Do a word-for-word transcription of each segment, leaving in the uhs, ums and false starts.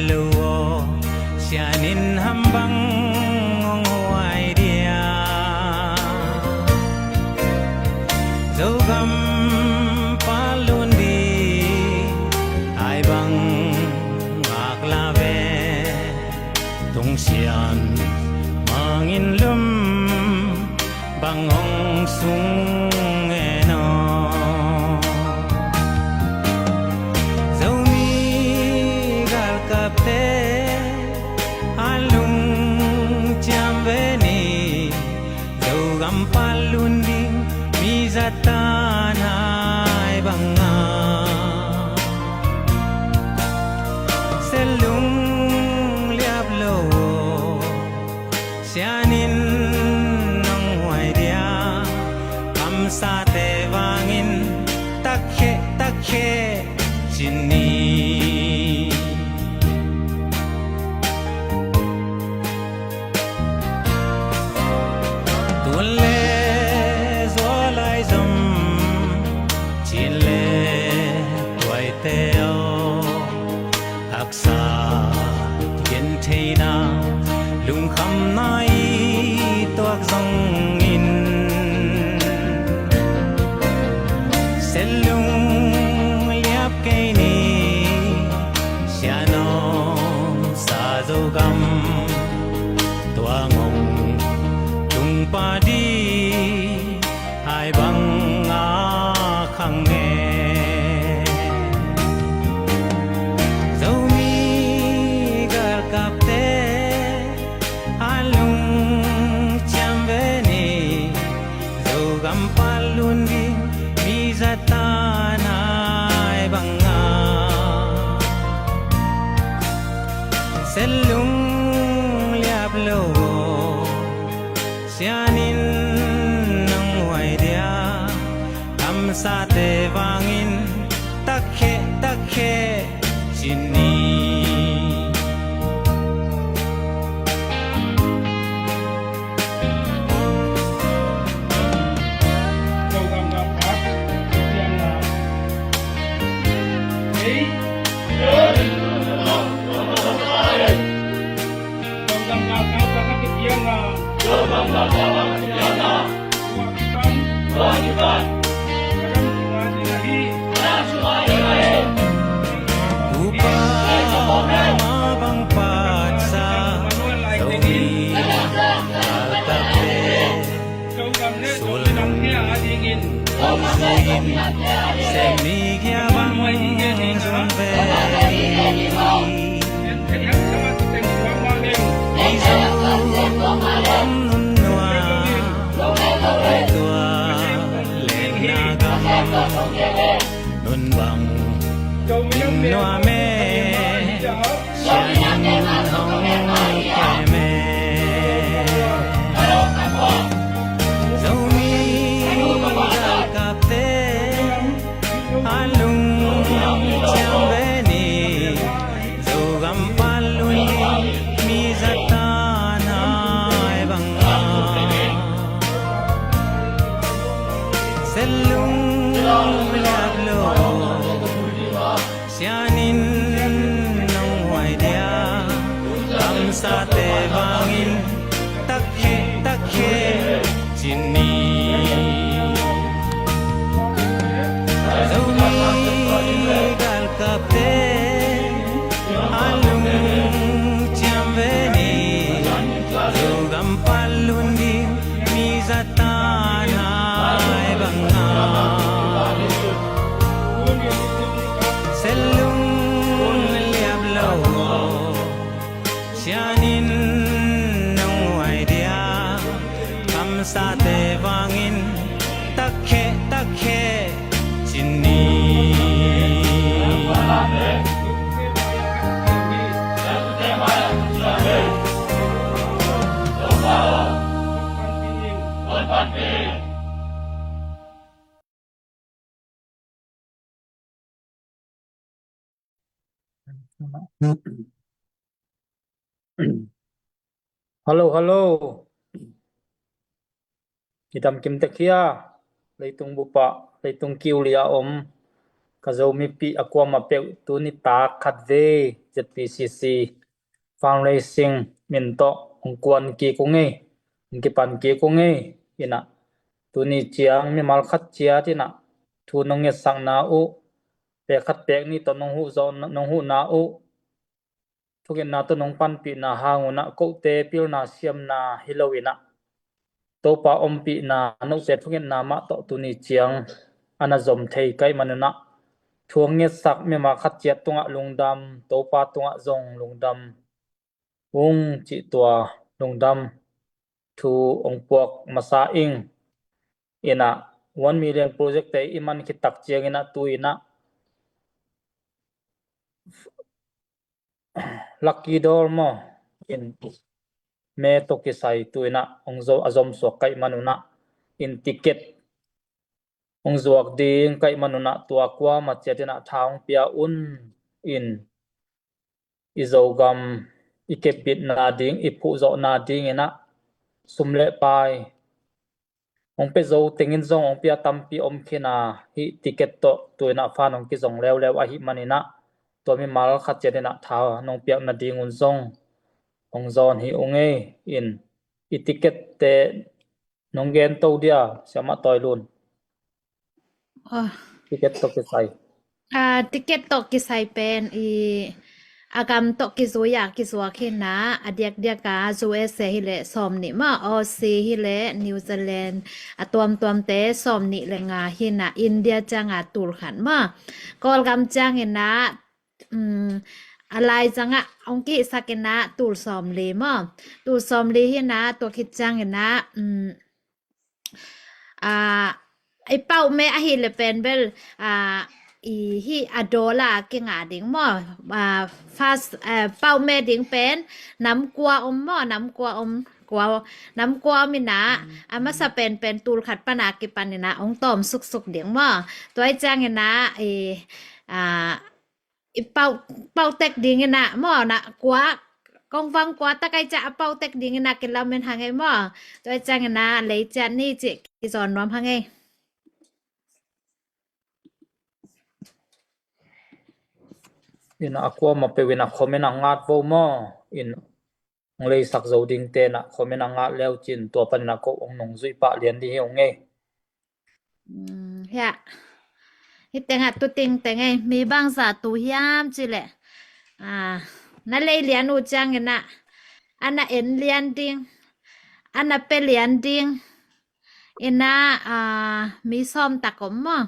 Lo aw, sianin ham bang hong huai dia? Zogam palun di ai bang ngak la ve. Tungsian mangin lum bang hong sung en aw. Zomi galkapte a lungciam ve ni. Zogam palun ding mi zatan ai banga. Selung liap lo, sianin nong huai dia? Kamsate vangin takhe takhe cin ni. Tun le zualai zom cin le tuaite aw, haksa gentheina lungkhamna i tuak zongin, selung liap kei ni. Sianom sa Zogam tuang hong tung padi ai banga khang e. Zomi galkapte a lungciam ve ni. Zogam palun ding mi zatan ai banga. Selung liap lo, sianin nong huai dia? Kamsate vangin takhe takhe cin ni. Upa ma bang patsa Zomi galkapte sulung sim ni kia bang zun ve. Ei Zogam nunnua, ei tua lenna gam nun bang nuam e, sianin hong kem e. Zomi galkapte a lungciam ve ni. Zogam palun ding mi zatan ai banga. Selung liap lo, sianin nong huai dia? Kamsate vangin takhe takhe cin ni. Zomi galkapte a lungciam ve ni. Zogam palun ding mi zatan ai banga. Selung liap lo, sianin nong huai dia? Kamsate vangin takhe takhe cin ni. Hello, hello. Kidam kim tek hia? Leitung bup ah, leitung kiu li a om ka Zomipi a kuamah peuh tuni tak khat vei Z P C C fundraising min tawh hong kuan kik ung ei, hong kipan kik ung ei. Inah tuni ciang mimal khat ciat inah thu nong ngetsakna uh, pek khat pek nih tawh nong huh zawh, nong huhna uh, thungetna tawh nong panpihna hang unah kote pilna siamna hi lo inah Topa ompihna note thungetna mah tawh tuni ciang a na zom thei ka hih man unah thu hong ngetsak mimal khat ciat tungah lungdam, Topa tungah zong lungdam ung cih tua lungdam thu hong puak masa ing. Inah one million project te i man khit tak ciang inah tu inah lucky draw maw, in me tawh kisai tu inah hong zo, a zom suak ka hih man unah in ticket hong zuak ding ka hih man unah tua kuamah ciat inah tha hong pia un. In i Zogam i kepbitna ding, i phuhzawhna ding inah sum le pai hong pia zo tengin zong hong pia tampi om khin a, hih ticket tawh tu inah fan hong kizong leuleu ahih man inah tua mimal khat ciat inah tha nong piak nading un zong hong zawn hi ung ei. In i ticket te nong gen to dia, Siamah Tawi Lun? Oh. Ticket tawh kisai. Ah, ticket tawh kisai pen i a gam tawh kizui a kizuak hi inah, a diakdiak a U S A hi leh sawm nih maw, Aussie hi leh New Zealand, a tuamtuamte sawm nih le nga hi inah, India ciang a tul khat maw, Kawlgam ciang inah, um, a laizang ah hong kihsak inah tul sawm li maw, tul sawm li hi inah, tua khit ciang inah, um, ah, i pauh me ahih leh pen bel, ah, i hih a dollar kingah ding maw, ah, first, eh, pauh me ding pen nam kua om maw, nam kua om, kua, nam kua om inah, a masa pen pen tul khat pan a kipan inah hong tawm suksuk ding maw. Tua ahih ciang inah i, ah, i pau, pau tek ding inah maw, na kua, kong vang kua tak ai ciah a pau tek ding inah kilamen hang ei maw. Tua ahih ciang inah lei ciat ni cih kizawn nuam hang ei. Inah a kuamah peuh inah comment a ngat vo maw. In hong leisak zo ding te inah comment a ngat leu cin tua pan inah ko hong nungzuih pah lian ding hi ung ei. Hmm, hiah. Hih tengah tu ting teng ei, mi bangzah tu hiam cih leh, ah, na lei lian uh ciang inah, a na en lian ding, a na pia lian ding inah, ah, mi sawm tak om maw.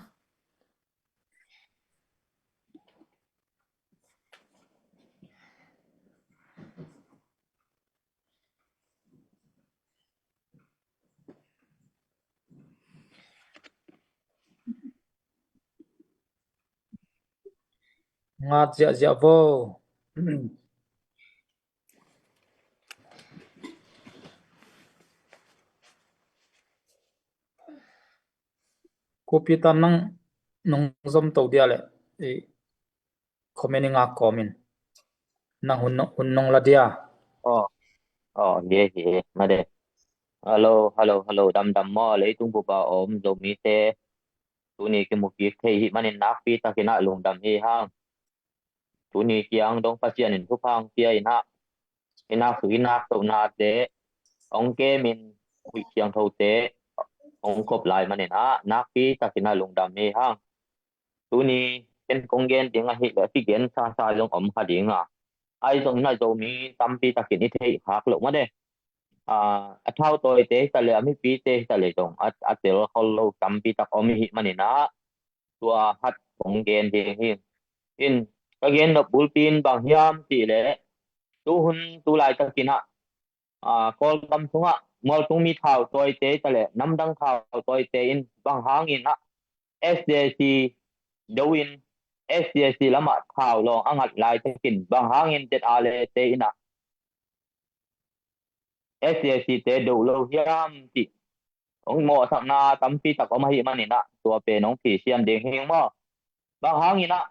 Ngat ziahziah vo. Kupi tan nang nong zom to dia leh, i comment i ngak kawm in. Nang hun, hun nong la dia. Oh. Oh, ye, ye, made. Hello, hello, hello, dam dam maw, leitung bup a om Zomite. Tuni kimu kik thei hih manin nakpi takin ah lungdam hi hang. Tuni kiang dong Pasian in thupha hong pia inah, i nak suk i nak tohnate hong kemin huih siangthote hong khop lai manin ah nakpi takin ah lungdam hi hang. Tuni ken kong gen ding ahih leh a kigen sasa zong om kha ding a, ahi zongin ah Zomi tampi takin i theih khak loh made. Ah, a thautawite hi ta leh, a mipite hi ta leh zong a, a tel khol lo tampi tak om i hih manin ah tua khat kong gen ding hi. In ka gen nop bulpi in bang hiam cih leh, tuhun tu laitakin ah, ah, Kawlgam sungah mualtung mi thautawite hi ta leh namdang thautawite in bang hangin ah S J C do in, S J C lamah thau lawng a ngat laitakin bang hangin Z R A te in ah S J C te do lo hiam cih hong mawhsakna tampi tak om ahih manin ah tua pen hong phisiam ding hi maw. Bang hangin ah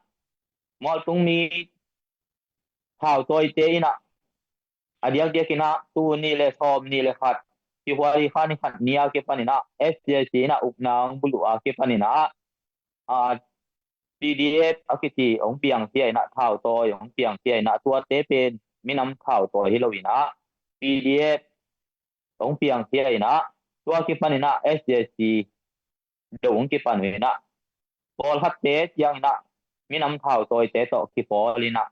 mualtung mi thautawite in ah a diakdiakin ah tul nih le sawm nih le khat, February kha ni khat ni a kipanin ah S J C in ah ukna hong buluh a kipanin ah, ah, P D F a kiti hong piangkhia in ah, thau tawi hong piangkhia in ah, tuate pen minam thau tawi hi lo in ah, P D F hong piangkhia in ah, tua kipan in ah S C S C do hong kipan uh in ah, pawlkhatte ciang in ah minam thau tawite tawh kipawl in ah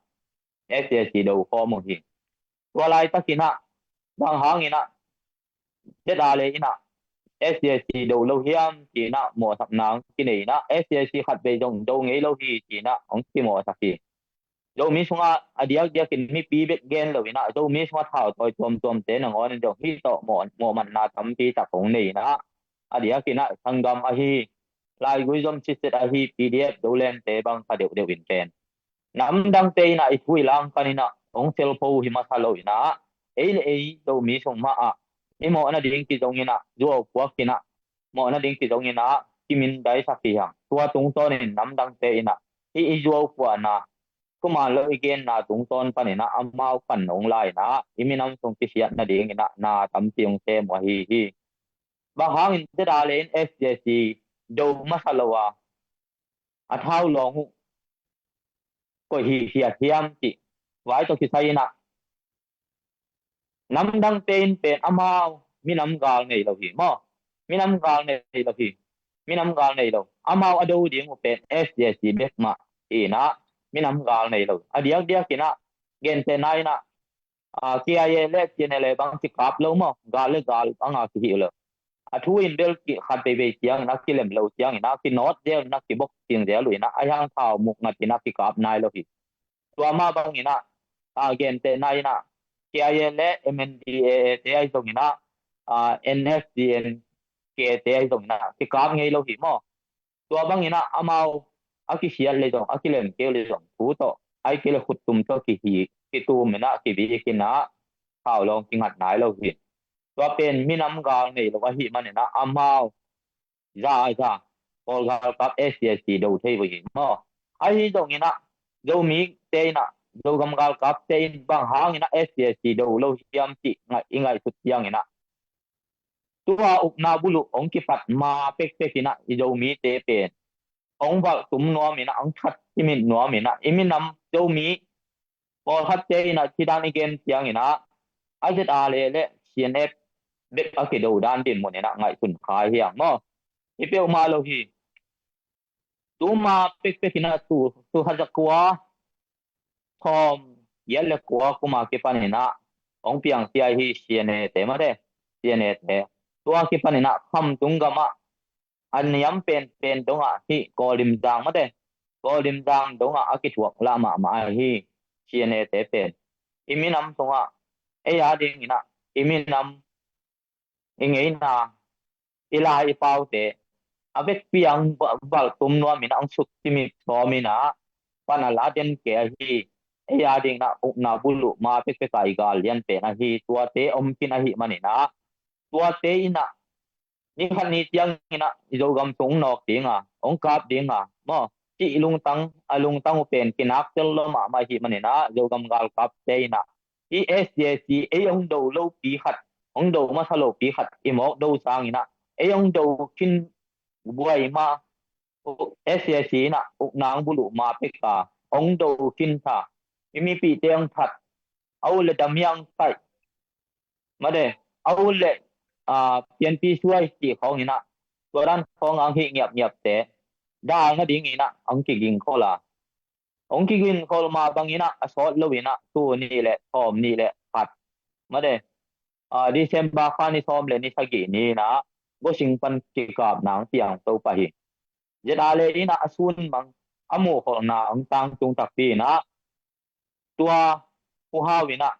S C S C do khawm uh hi. Tua laitak in ah, bang hang in ah Z R A in ah S C S C do lo hiam ci in ah mawhsakna hong kinei in ah, S C S C khat vei zong do ngei lo hi ci in ah hong kimawhsak hi. Zomi sungah a diakdiak in mipi bek gen lo in ah, Zomi sungah thau tawi tuamtuamte nangawn in zong hih tawh mawh, mawhmatna tampi tak hong nei in ah, a diak in ah sanggam ahi, laigui zom sitset ahi P D F Zolandte bang kha deuhdeuh in pen namdangte in ah i thu i langkan in ah hong selpho hi masa lo in ah, ei le ei Zomi sung mah ah i mawhna ding kizong in ah, zuau puak in ah mawhna ding kizong in ah kimindaisak hi hang. Tua tungtawn in namdangte in ah hih i zuau puahna, thuman lo i genna tungtawn pan in ah amau pan hong la in ah i minam sung kisiatna ding in ah na tampi hong sem uh ahi hi. Bang hangin Z R A in S C S C do masa lo a, a thau lawng uh koih hi hiat hiam cih vai tawh kisai in ah, namdangte in pen amau minam gal nei lo hi maw? Minam gal nei lo hi. Minam gal nei lo. Amau a do ding uh pen S C S C bek mah hi in ah, minam gal nei lo. A diakdiak in ah, gentehna in ah, ah, K I A le T N L A bang kikap lo maw? Gal le gal bang a kihih lo. A thu in bel khat veivei ciang in ah kilem lo ciang in ah kinawt zel in ah kibok ciang zel uh in ah, a hiang thau muk ngat in ah kikap nai lo hi. Tua mah bang in ah, ah, gentehna in ah, K I A le M N D A A te ahi zong in ah, ah, N S C N K te ahi zong in ah kikap ngei lo hi maw? Tua bang in ah amau a kisiat le zong, a kilem keu le zong, thu tawh, ai kei le khuttum tawh kihi, kitum in ah kivik in ah thau lawng kingat nai lo hi. Tua pen minam gal nei lo ahih man in ah amau za a za, Kawl galkap S C S C do thei uh hi maw? Ahi zong in ah, Zomite in ah, Zogam galkapte in bang hang in ah S C S C do lo hiam cih ngai, i ngaihsut ciang in ah, tua ukna buluh hong kipat ma pekpek in ah i Zomite pen hong valh tum nuam in ah, hong that timit nuam in ah, i minam Zomi pawlkhatte in ah, cidan i gen ciang in ah, a Z R A le C N F bek a kido dan dinmun in ah ngaihsun kha hi hang maw? Hi peuhmah lo hi. Tuma pekpek in ah tu, tu khat za kua, thawm giat le kua kum a kipan in ah hong piangkhia hi C N A te mate, C N A te. Tua kipan in ah Khamtung gam ah a niam penpen dong ah hih Kawlimzang mate, Kawlimzang dong ah a kithuak lah mahmah ahi hi C N A te pen. I minam sungah, ei a ding in ah, i minam, i ngeina, i lai i paute a vekpi ah hong va-, valh tum nuam in ah, hong suk timit sawm in ah, pan a la den kei ahi. Ei a ding in ah ukna buluh ma pekpek ah i gal lian pen ahi. Tuate om khin ahih man in ah, tuate in ah ni khat ni ciang in ah i Zogam sung hong nawk ding a, hong kap ding a maw, cih lungtang, a lungtang uh pen kinak tel lo mahmah ahih man in ah, Zogam galkapte in ah hih S C S C ei hong do lopi khat, hong do masa lopi khat i mawk do sang in ah, ei hong do khin buai ma, S C S C in ah ukna hong buluh ma pek a, hong do khin sa, i mipihte hong that, a ut le damiang saih mate, a ut le, ah, pianpi suai cih khawng in ah, tua dan khawng a hong hih ngiapngiapte dal nading in ah hong kigingkhol a, hong kigingkhol mah bang in ah, a sawt lo in ah, tul nih le thawm nih le khat mate, ah, December kha ni sawm le ni sagih ni in ah, Gosing pan kikapna hong piangto pah hi. Z R A in ah a sunmang, a muhkholhna hong tangtung takpi in ah, tua Pu Hau in ah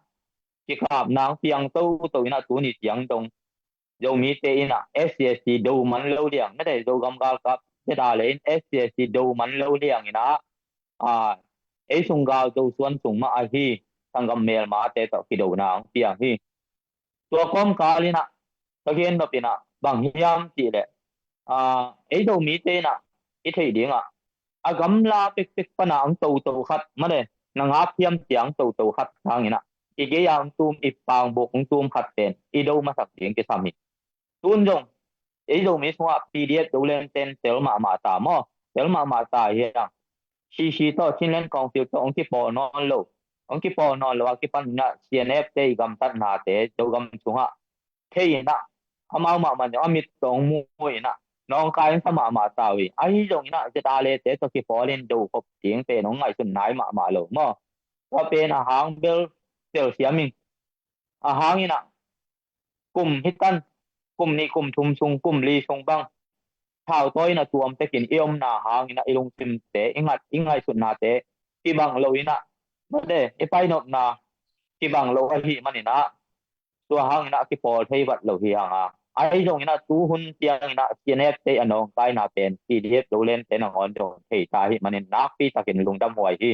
kikapna hong piang toto in ah, tuni ciang dong Zomite in ah S C S C do man lo liang, na dei, Zogam galkap Z R A in S C S C do man lo liang in ah, ah, ei sung gal Zosuan sung mah ahi, sanggam melmate tawh kidona hong piang hi. Tua kawmkal in ah ka gen nop in ah bang hiam cih leh, ah, ei Zomite in ah i theih ding ah, a gamla pekpek pan a hong toto khat mate, na ngap hiam ci a hong toto khat sang in ah, i gei a hong tum, i pangbuk hong tum khat pen i do masak ding kisam hi. Tun zong ei Zomi sungah P D F Zolandte in tel mahmah ta maw, tel mahmah ta hi a. C C tawh, Chinland Council tawh hong kipawl nawn lo, hong kipawl nawn lo a kipan inah C N F te i gamtatnate Zogam sungah thei inah, amau mahmah in a mit tawh hong mu inah nawngkai hong sa mahmah ta uh hi. Ahi zong inah Z R A te tawh kipawl in do khop ding pen hong ngaihsun nai mahmah lo maw. Tua pen a hang bel telsiam ing. A hang inah kum hitan, kum nih kum thum sung, kum li sung bang thautawi inah tuam tekin i omna hang inah i lungsimte i ngat i ngaihsutnate kibang lo inah, mate, i painopna kibang lo ahih man inah tua hang inah a kipawl thei vat lo hi hang a. Ahi zong inah tu hun tiang inah C N F te a nawngkaina pen P D F Zoland te nangawn zong thei ta ahih manin nakpi takin lungdam huai hi.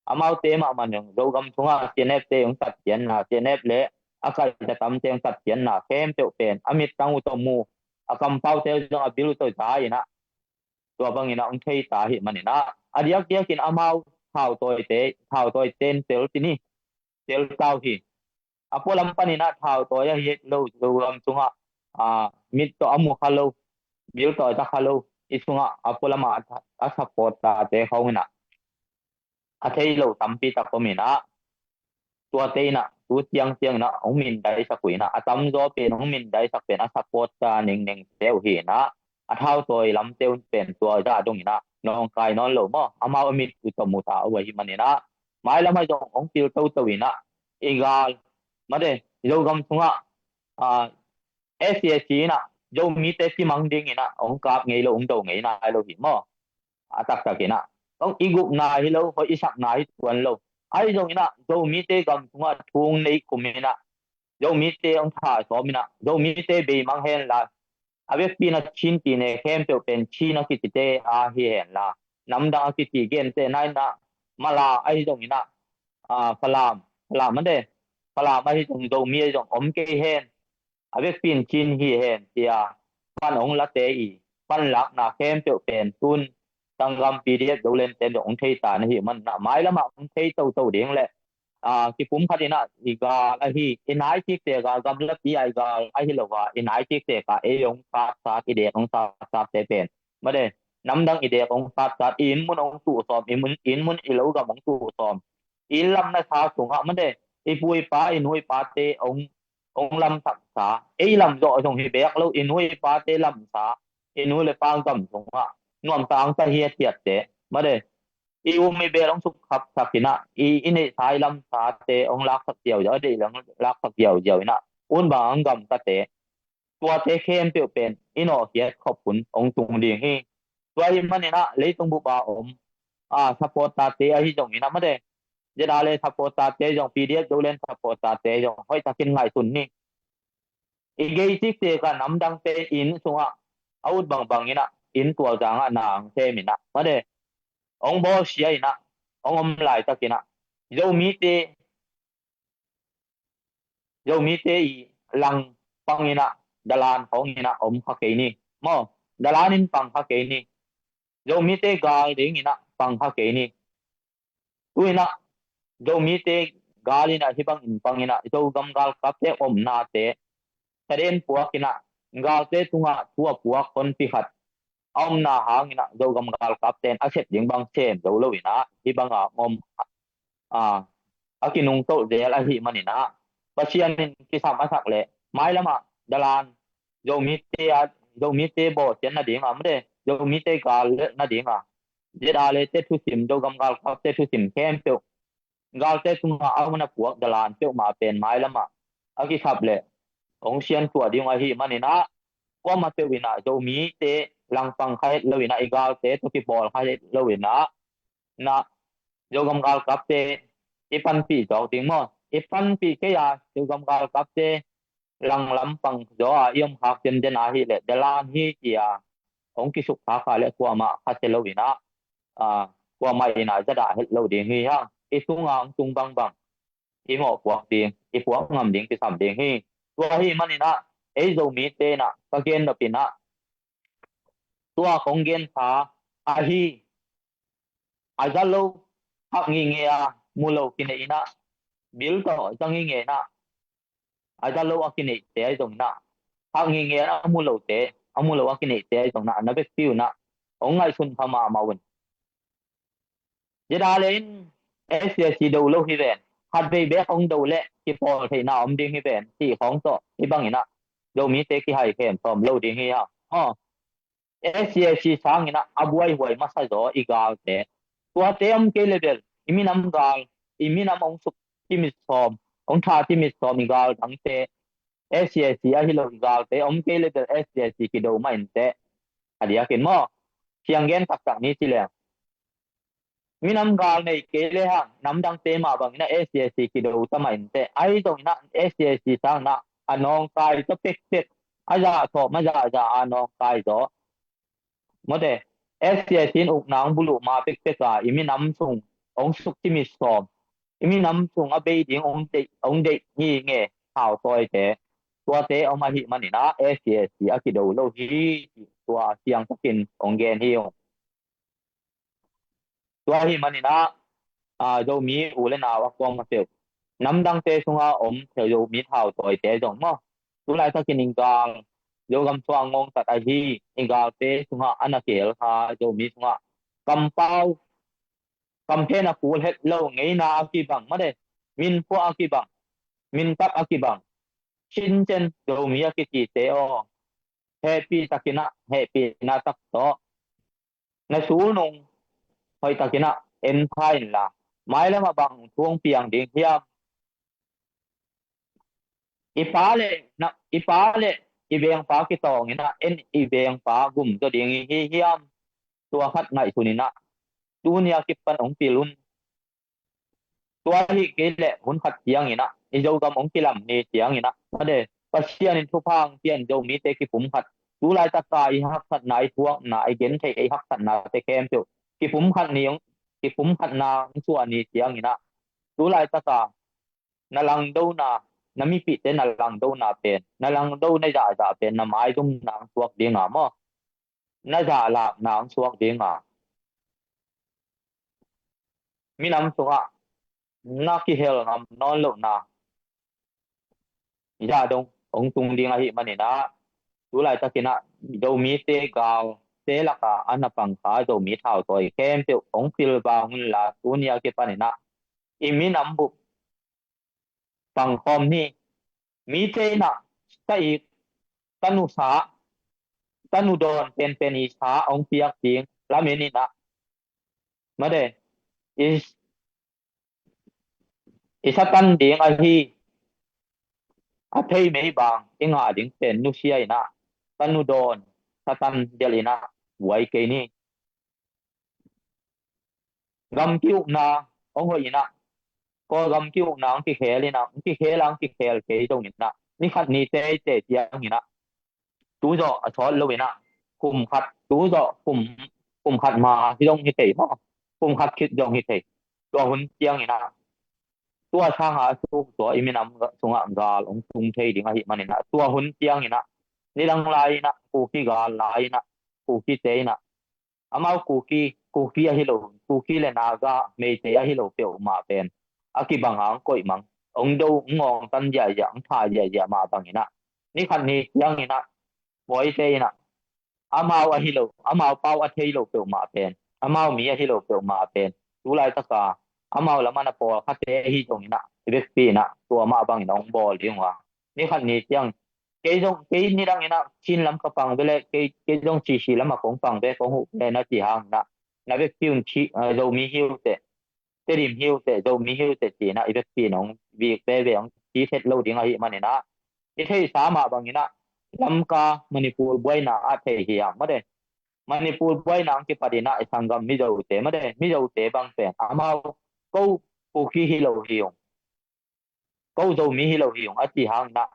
Amaute mahmah in Zogam sungah C N F te hong tatkhiatna, C N F le a kaihtatamte hong tatkhiatna khempeuh pen a mittang uh tawh mu, a kampaute zong a bil uh tawh za inah tua bang inah hong thei ta ahih man inah a diakdiakin amau thautawite, thautawite in tel tini, tel ta uh hi. A pualam pan inah thautawi ahi lo Zogam sungah a mit tawh a mu kha lo, bil tawh a za kha lo, i sungah a pualam a, a support tate khawng inah a thei lo tampi tak om inah, tuate inah tu tiang tiang inah hong mindaisak uh inah, a tamzaw pen hong mindaisak pen a support ta ningning te uh hi inah, a thautawi lamte un pen tua zah dong inah nawngkai nawn lo maw, amau a mit uh tawh mu ta uh ahih man inah mailam ah zong hong pil toto inah i gal, mate, Zogam sungah a, S C S C inah Zomite kimang ding inah hong kap ngei lo, hong do ngei nai lo hi maw. A taktak inah hong i gupna hi lo, hoih i sakna hi tuan lo. Ahi zong inah Zomite gam sungah thung nei kum inah Zomite hong thasawm inah Zomite beimang hen la, a vekpi inah Chin kine khempeuh pen Chin a kitite a hi hen la, namdang a kiti gente nai inah Mala ahi zong inah a, Falam, Falam mate, Falam ahi zong Zomi ahi zong om kei hen, a vekpi in Chin hi hen tia pan hong late i panlakna khempeuh pen tun sanggam P D F Zoland ten zong hong thei ta na hih man inah mailam ah hong thei toto ding le a, kipum khat inah i gal ahi, i nai kikte gal, gamlapi a i gal ahi lo a i nai kikte ka ei hong satsat, i dek hong satsatte pen, mate, namdang i dek hong satsat, i inn mun hong tuhsawm, i mun, inn mun i lo gam hong tuhsawm, i inn lam na sa sungah, mate, i pu i pa, i nu i pate hong, hong lamsaksa, ei lam zawh zong hi beek lo, i nu i pate lamsa, i nu le pa gam sungah nuamsa hong sa hiathiatte, mate, i um i bel hong sukkhapsak inah, i, i neihsa i lamsate hong laksak ziauziau, a deih le hong laksak ziauziau inah un bang hong gamtate, tuate khempeuh pen i nawhkhiat khop hun hong tung ding hi. Tua ahih man inah leitung bup a om a, supporter-te ahi zong inah, mate, Z R A supporter-te zong, P D F Zoland supporter-te zong hoihtakin ngaihsun ni. I gei cikte ka namdangte inn sungah a ut bangbang inah inn tualzangah na hong sem inah, mate, hong bawlsia inah hong om laitak inah Zomite, Zomite i lang pang inah dalan khawng inah om kha kei ni. Maw, dalan in pang kha kei ni. Zomite gal ding inah pang kha kei ni. Tu inah Zomite gal inah hih bangin pang inah Zogam galkapte omnate saden puak inah galte tungah thu a puak honpi khat a omna hang inah Zogam galkapte in a sep ding bang sem zo lo inah hih banga om a, a kinungtoh zel ahih man inah Pasian in kisam a sak leh mailamah dalan Zomite a, Zomite bawlsiat nadinga, mate, Zomite gal lelh nadinga Z R A te thusim, Zogam galkapte thusim khempeuh, galte tungah a hun a puak dalan peuhmah pen mailamah a kisap leh hong siansuah ding ahih man inah kuamah peuh inah Zomite langpang kha het lo inah, i galte tawh kipawl kha het lo inah, na Zogam galkapte i panpih zawk ding maw? I panpih kei a, Zogam galkapte langlam pang zaw a i om khak denden ahih leh dalan hi ci-a hong kisuk khak a leh kuamah khasia lo inah, a, kuamah inah zadah het lo ding hi hang. I tunga hong tung bangbang i mawhpuak ding, i puak ngam ding kisam ding hi. Tua ahih man inah ei Zomite inah ka gen nop inah tua kong gen kha ahi, a za lo, hak ngingei a mu lo kineih inah, bil tawh za ngingei inah a za lo a kineihte ahi zong inah, hak ngingei a mu lote, a mu lo a kineihte ahi zong inah, na vekpi uh inah hong ngaihsun kha mahmah un. Zia dale in S C S C do lo hi ven. Khatvei bek hong do leh kipawl theihna om ding hi ven. Cih khawng tawh hi bangin ah Zomite kihaikhem sawm lo ding hi hang. Aw. S C S C sangin ah a buaihuai masa zaw i galte. Tuate om kei le bel i minam gal, i minam hong suk timit sawm, hong tha timit sawm i gal dangte. S C S C ahi lo i galte om kei le bel S C S C kido mah inteh. A diakin maw. Siang gen taktak ni ci leng. Minam gal nei kei le hang, namdangte mah bangin ah S C S C kido ta mah inteh. Ahi zongin ah S C S C sangin ah a nawngkai ta pekpek. A zah thawh, a zah zah a nawngkai zaw. Mawte, S C S C in ukna hong buluh ma pekpek a, i minam sung hong suk timit sawm. I minam sung a bei ding hong deih, hong deih hi nge, thautawite. Tuate om ahih manin ah S C S C a kido lo hi, tua siang takin hong gen hi ung. Tua ahih manin ah, a, Zomi u le nau a kuamah peuh, namdangte sunga om Zomi thautawite zong maw, tu laitakin i gal, Zogam sungah ngongtat ahi i galte sungah a na kihel kha Zomi sungah kampau, kamphen a kul het lo, ngeina a kibang, made, minphuah a kibang, mintak a kibang, Shincen Zomi a kicite aw, hehpih takin ah, hehpihna tak tawh na sulnung hoih takin ah en pha inla, mailam ah bang thu hong piang ding hiam? I pa le, na, i pa le i vengpa kitawngin ah en i vengpa gum zaw ding i hi hiam? Tua khat ngaihsun in ah, tuni a kipan hong pil un. Tua hi kei leh hun khat ciangin ah i Zogam hong kilam ni ciangin ah, made, Pasian in thupha hong pia in Zomite kipumkhat, tu laitaka i haksatna, i thuakna, i gentheih, i haksatnate khempeuh kipumkhat ni hong, kipumkhatna hong suah ni ciangin ah, tu laitaka na langdona, na mipihte na langdona pen, na langdo na zahzah pen na maizumna hong suak dinga maw, na zahlakna hong suak dinga, minam sungah na kihel ngam nawn lohna zah dong hong tung ding ahih manin ah, tu laitakin ah Zomite galte lakah a na pang kha Zomi thautawi khempeuh hong pilvang unla, tuni a kipanin ah i minam bup pangkhawm ni. Mite in ah ta ik, ta nusa, ta nudawn penpen i sa hong piak ding lamen in ah, made, i, i sa tan ding ahi, a thei mei bang i ngah ding pen nusia in ah, ta nudawn, ta tan delh in ah buai kei ni. Gam ki-ukna hong hoih in ah, Kawlgam ki-ukna hong kikhel in ah, hong kikhel a hong kikhel kei zongin ah, ni khat ni teitei ciangin ah, tu zawh a sawt lo in ah, kum khat, tu zawh kum, kum khat ma hi zong hi thei maw, kum khat khit zong hi thei. Tua hun ciangin ah, tua sanga a suk tua i minam sungah gal hong tung thei ding ahih manin ah, tua hun ciangin ah, nidang lai in ah, Kuki gal lai in ah, Kukite in ah, amau Kuki, Kuki ahi lo, Kuki le Naga, Meitei ahi lo peuhmah pen a kibang a hong koih mang, hong do, hong ngawngtan ziahziah, hong tha ziahziah mah bangin ah, ni khat ni ciangin ah, Pawite in ah, amau ahi lo, amau pau a thei lo peuhmah pen, amau mi ahi lo peuhmah pen, tu laitaka amau lam a na pawlkhate ahi zongin ah, i vekpi in ah tua mah bangin hong bawl ding uh a, ni khat ni ciang, kei zong, kei nidang in ah Chin lam ka pang ve le, kei, kei zong Chin lam ah kong pang ve, kong huh ve na ci hangin ah, na vekpi un Chin, ah, Zomi hi uh teh, Tedim hi uh teh, Zomi hi uh teh ci in ah i vekpi in hong vik veve, hong ci thet lo ding ahih manin ah, i theihsa mah bangin ah Lamka, Manipur buaina ah thei hi hang, made, Manipur buaina hong kipat in ah i sanggam Mizote, made, Mizote bang pen amau, ko Kuki hi lo hi ung, ko Zomi hi lo hi ung a ci hangin ah,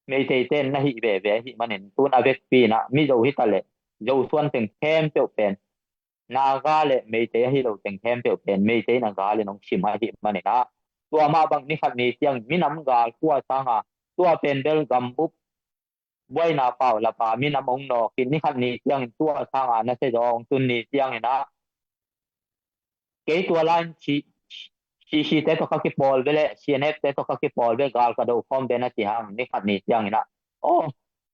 Meiteite in na hih veve ahih manin, tun a vekpi in ah Mizo hi ta leh, Zosuan teng khempeuh pen, Naga le Meitei ahi lo teng khempeuh pen Meitei in a gal in hong sim ahih manin ah, tua mah bang ni khat ni ciang minam gal tua sanga, tua pen bel gambup buaina pau lapa minam hong nawk in, ni khat ni ciangin tua sanga nasia zaw hong tun ni ciangin ah, kei tua lai-in C C te tawh ka kipawl ve le, C N F te tawh ka kipawl ve, gal ka do khawm ve na ci hang, ni khat ni ciangin ah, aw,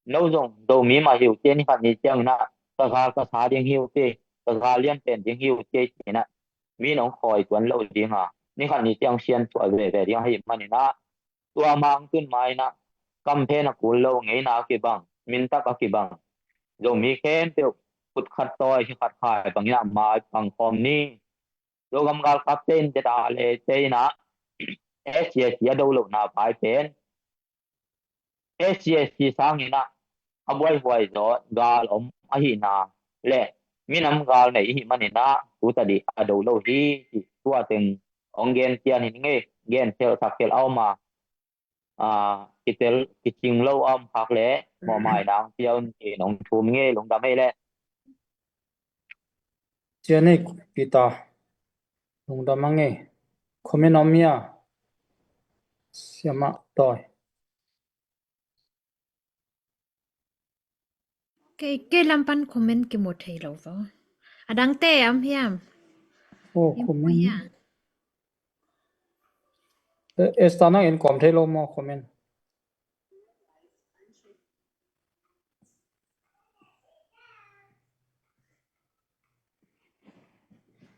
no zong Zomi mah hi uh ci, ni khat ni ciangin ah ka gal ka sa ding hi uh ci, ka gal lianpen ding hi uh ci, ci in ah, min hong khawi tuan lo ding a, ni khat ni ciang sian tuah veve ding ahih manin ah, tua mang tun ma in ah, kamphen a kul lo, ngeina a kibang, mintak a kibang, Zomi khempeuh khut khat tawi, khe khat khai bangin ah mai pang khawm ni. Zogam galkapte in te ta le te in ah, S C S C a do lohna vai pen, S C S C sangin ah a buaihuai zaw gal om ahihna le minam gal nei ihih manin ah, tu tadih a do lo hi, ti tua teng hong gen cian hi ning ei. Gen khelh sak khelh a om a, aa, kitel kicing lo a om khak le mawhmai nang pia un, tiin hong thum ing ei, lungdam ei le. Cian ei, Peter. Lungdam ang ei. Comment om hia? Siamah Tawi. Kei, kei lam pan comment kimu thei lo vaw. A dangte om hiam? Oh, comment. Eh, Esther, nang en kawm thei lo maw comment?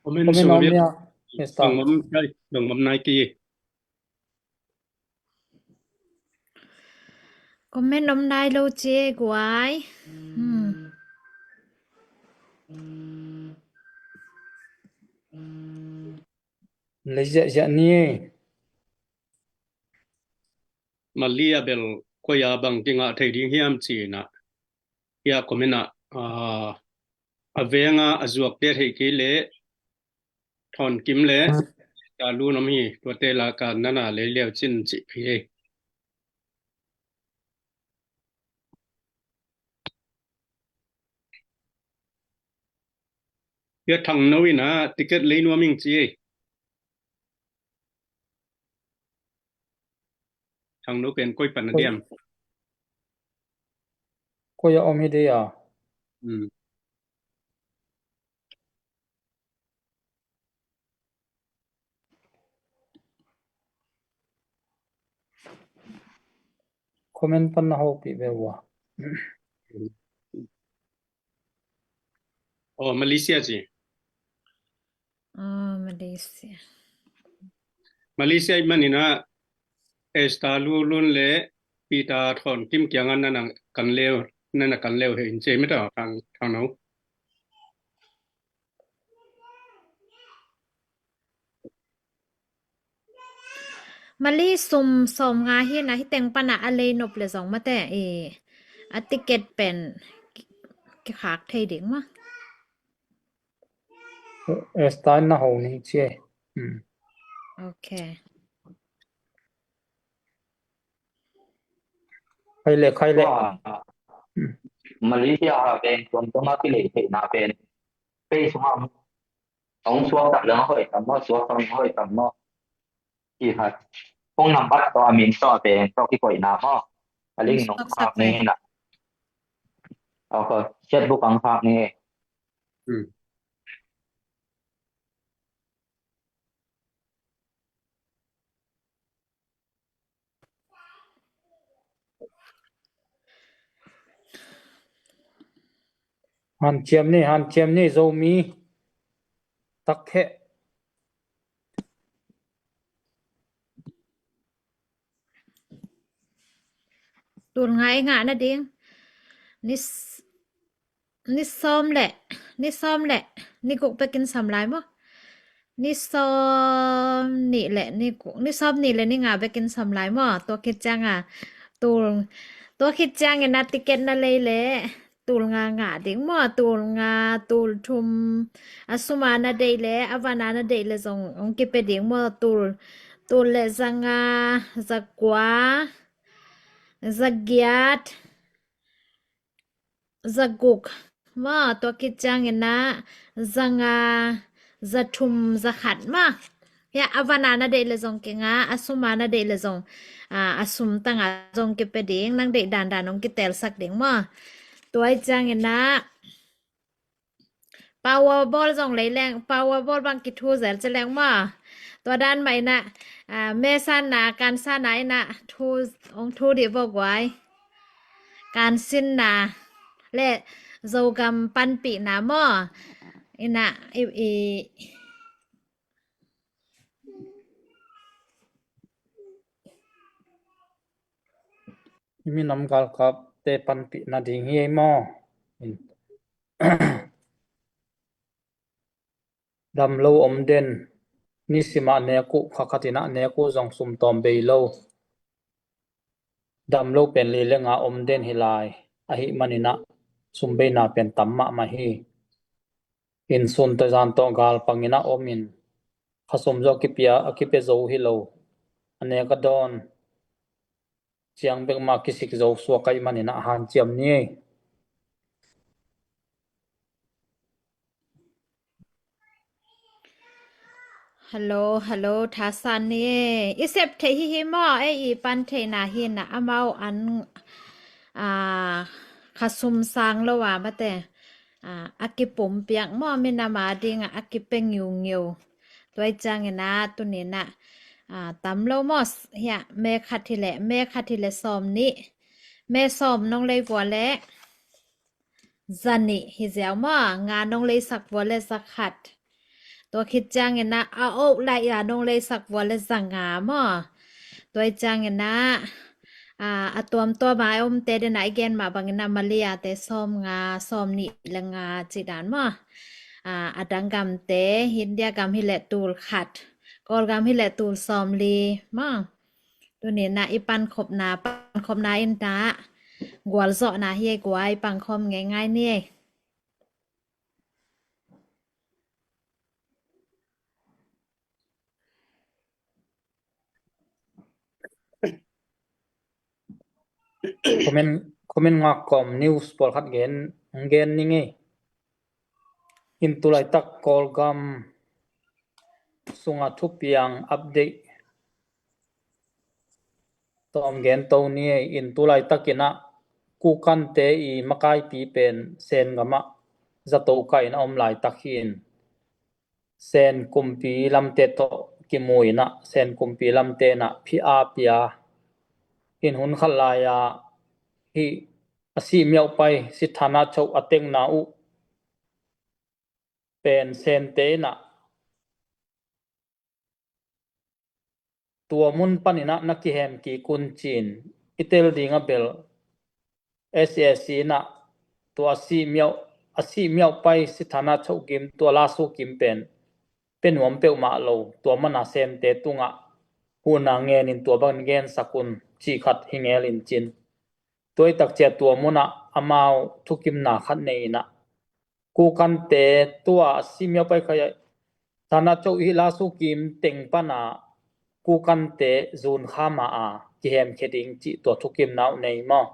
Comment om hia, Esther? Dong om nai, dong om nai ki. Comment om nai lo ci ei guai. Hmm. Lei ziahziah ni ei. Mali a bel koi a bang kingah thei ding hiam ci-in ah, hia comment ah, aa, a veng a a zuakte theih kei leh Thawn Kim le Ka Lun om hi, tuate lak ah nana lei leu cin cih phi ei. Hia Thang No in ah ticket lei nuam ing ci ei. Thang No pen koi pan a diam? Koi a om hi dei a. Hmm. Comment pan na hopih ve ua. Oh, Malaysia ci. Oh, Malaysia. Malaysia i manin ah Esther Lu Lun le Peter Thawn Kim kiangah nana kan leu, nana kan leu he in ci ei mate, Thang, Thang No. Mali sum sawmnga hi-in ah, hih teng pan ah a lei nop leh zong mate, i, a ticket pen ki, kikhak thei ding maw? Esther in na ho ning ci ei. Hmm. Ok. Khai le, khai le. Tua, hmm, Malaysia a pen tuamtuam a kilei theihna pen, pei sungah hong suak tak leng a hoih tam maw, suak tak leng a hoih tam maw? Ci khat. Phone number tawh a min tawh pen tawh kikoihna maw? A link nong khak ning ei. Ok, chatbox ang khak ning ei. Hmm. Hanciam ni, hanciam ni, Zomi. Tak kheh. Tul nga i ngah nading. Ni s-, ni sawm le, ni sawm le ni guk bekin sam lai maw? Ni sawm nih le ni guk, ni sawm nih le ni nga bekin sam lai maw? Tua khit ciang a, tul, tua khit ciangin a ticket na lei leh tul nga ngah ding maw? Tul nga, tul thum, a sum a na deih leh, a van a na deih leh zong hong kipia ding maw? Tul, tul le za nga, za kua, za giat, za guk maw? Tua khit ciangin ah za nga, za thum, za khat maw? Hia, a van a na deih leh zong kingah, a sum a na deih leh zong, a, a sum tang a zong kipia ding, nang deih dandan hong kitelsak ding maw? Tua hi ciangin ah Powerball zong lei leng, Powerball bang kithu zel ci leng maw? Tua dan mah in ah, ah, mesanna, kansana in ah thu, hong thu dih vaw guai. Kansinna le Zogam panpihna maw? In ah, i, i, Minam galkapte panpih nading hi ei maw? Damlo om den, nisimah nek uh, kha khatinah nek uh zong sum tawm bei lo. Damlo pen li le nga om den hi lai, ahih maninah sum beina pen tam mahmah hi. Inn sun tawh zan tawh galpanginah omin, khasum zong a kipia, a kipia zo hi lo. A nek a dawn ciang bek mah kisik zo suak ahih maninah hanciam ni ei. Hello, hello, thasan ni ei. I sep thei hi hi maw? Ei i pan theihna hinah amau an, a, khasum sang lo a mate, a, a kipumpiak maw, minam a dingah a kipia ngiungeu. Tua i cianginah tuninah, a, tam lo maw, hiah me khat hileh, me khat hileh sawm nih, me sawm nong lei vua leh za nih hi ziau maw, nga nong leisak vua leh za khat. Tua khit cianginah a oh laih a nong leisak vua leh za nga maw. Tua i cianginah, a, a tuamtuam a omte denah i gen mah banginah Malayate sawm nga, sawm nih le nga cih dan maw. A, a dang gamte, India gam hileh tul khat, Kawlgam hileh tul sawm li maw. Tuninah i pankhopna, pankhopna innah gualzawhna hi ei, guai pankhawm ngeingai ni ei. Comment, comment ngak kawm news pawlkhat gen, gen ning ei. Inn tulaitak Kawlgam sunga thupiang update tawm gen to ni ei. Inn tulaitakinah Kukante i makaipi pen Sen gamah zato kahin a om laitak hi-in, Sen kumpi lamte tawh kimu inah Sen kumpi lamte inah phi a pia in hun khat lai-a hih a sih miauh pai sithana choh a tengna uh pen Sente inah tua mun paninah na kihem kik un ci-in i tel ding a bel S A C inah tua a sih miauh, a sih miauh pai sithana choh kim, tua lasu kim pen pia nuam peuhmah lo, tua mana Sente tungah huhna ngenin tua bangin gensak un cih khat hi ngel in cin. Tua i takcia tua munah amau thukimna khat nei inah Kukante tua a sih miauh pai khaia sithana choh hih lasu kim teng pana Kukante zun kha ma a kihemkhia ding cih tua thukimna uh nei maw.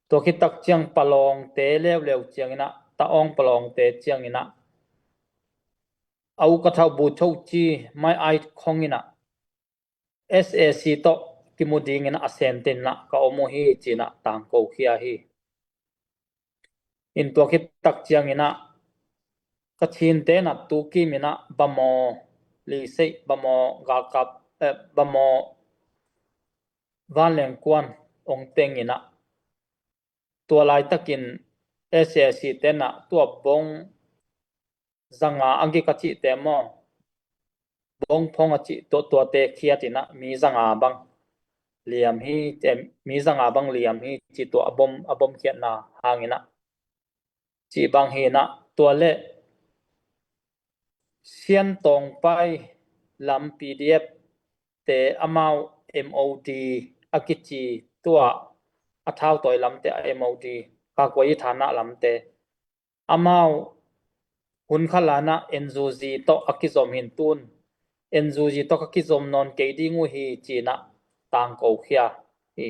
Tua khit tak ciang Palawngte leuleu cianginah, Taawng Palawngte cianginah a uk a thau bu choh ci mai ai khong inah S A C tawh kimu dingin a Sente inah ka om uh hi ci-inah tangko khia hi. In tua khit tak cianginah Kachinte inah tu kim inah Bamaw Liseih, Bamaw galkap, eh, Bamaw vanlengkuan ong teng inah tua laitakin S A C te inah tua bong zanga a gik a cihte maw, bong phong a cih tua, tuate khiat inah mi zanga bang liam hi, eh, mi zanga bang liam hi ci tua a bom, a bom khiatna hang inah cih bang hi inah tua le Siantawng pai lam P D F te amau M O D a kici tua a thautawi lamte a M O D, Kakuai i thana lamte amau hun khat lai inah N U G tawh a kizom hi in tun N U G tawh ka kizom nawn kei ding uh hi ci-inah tangko khia hi.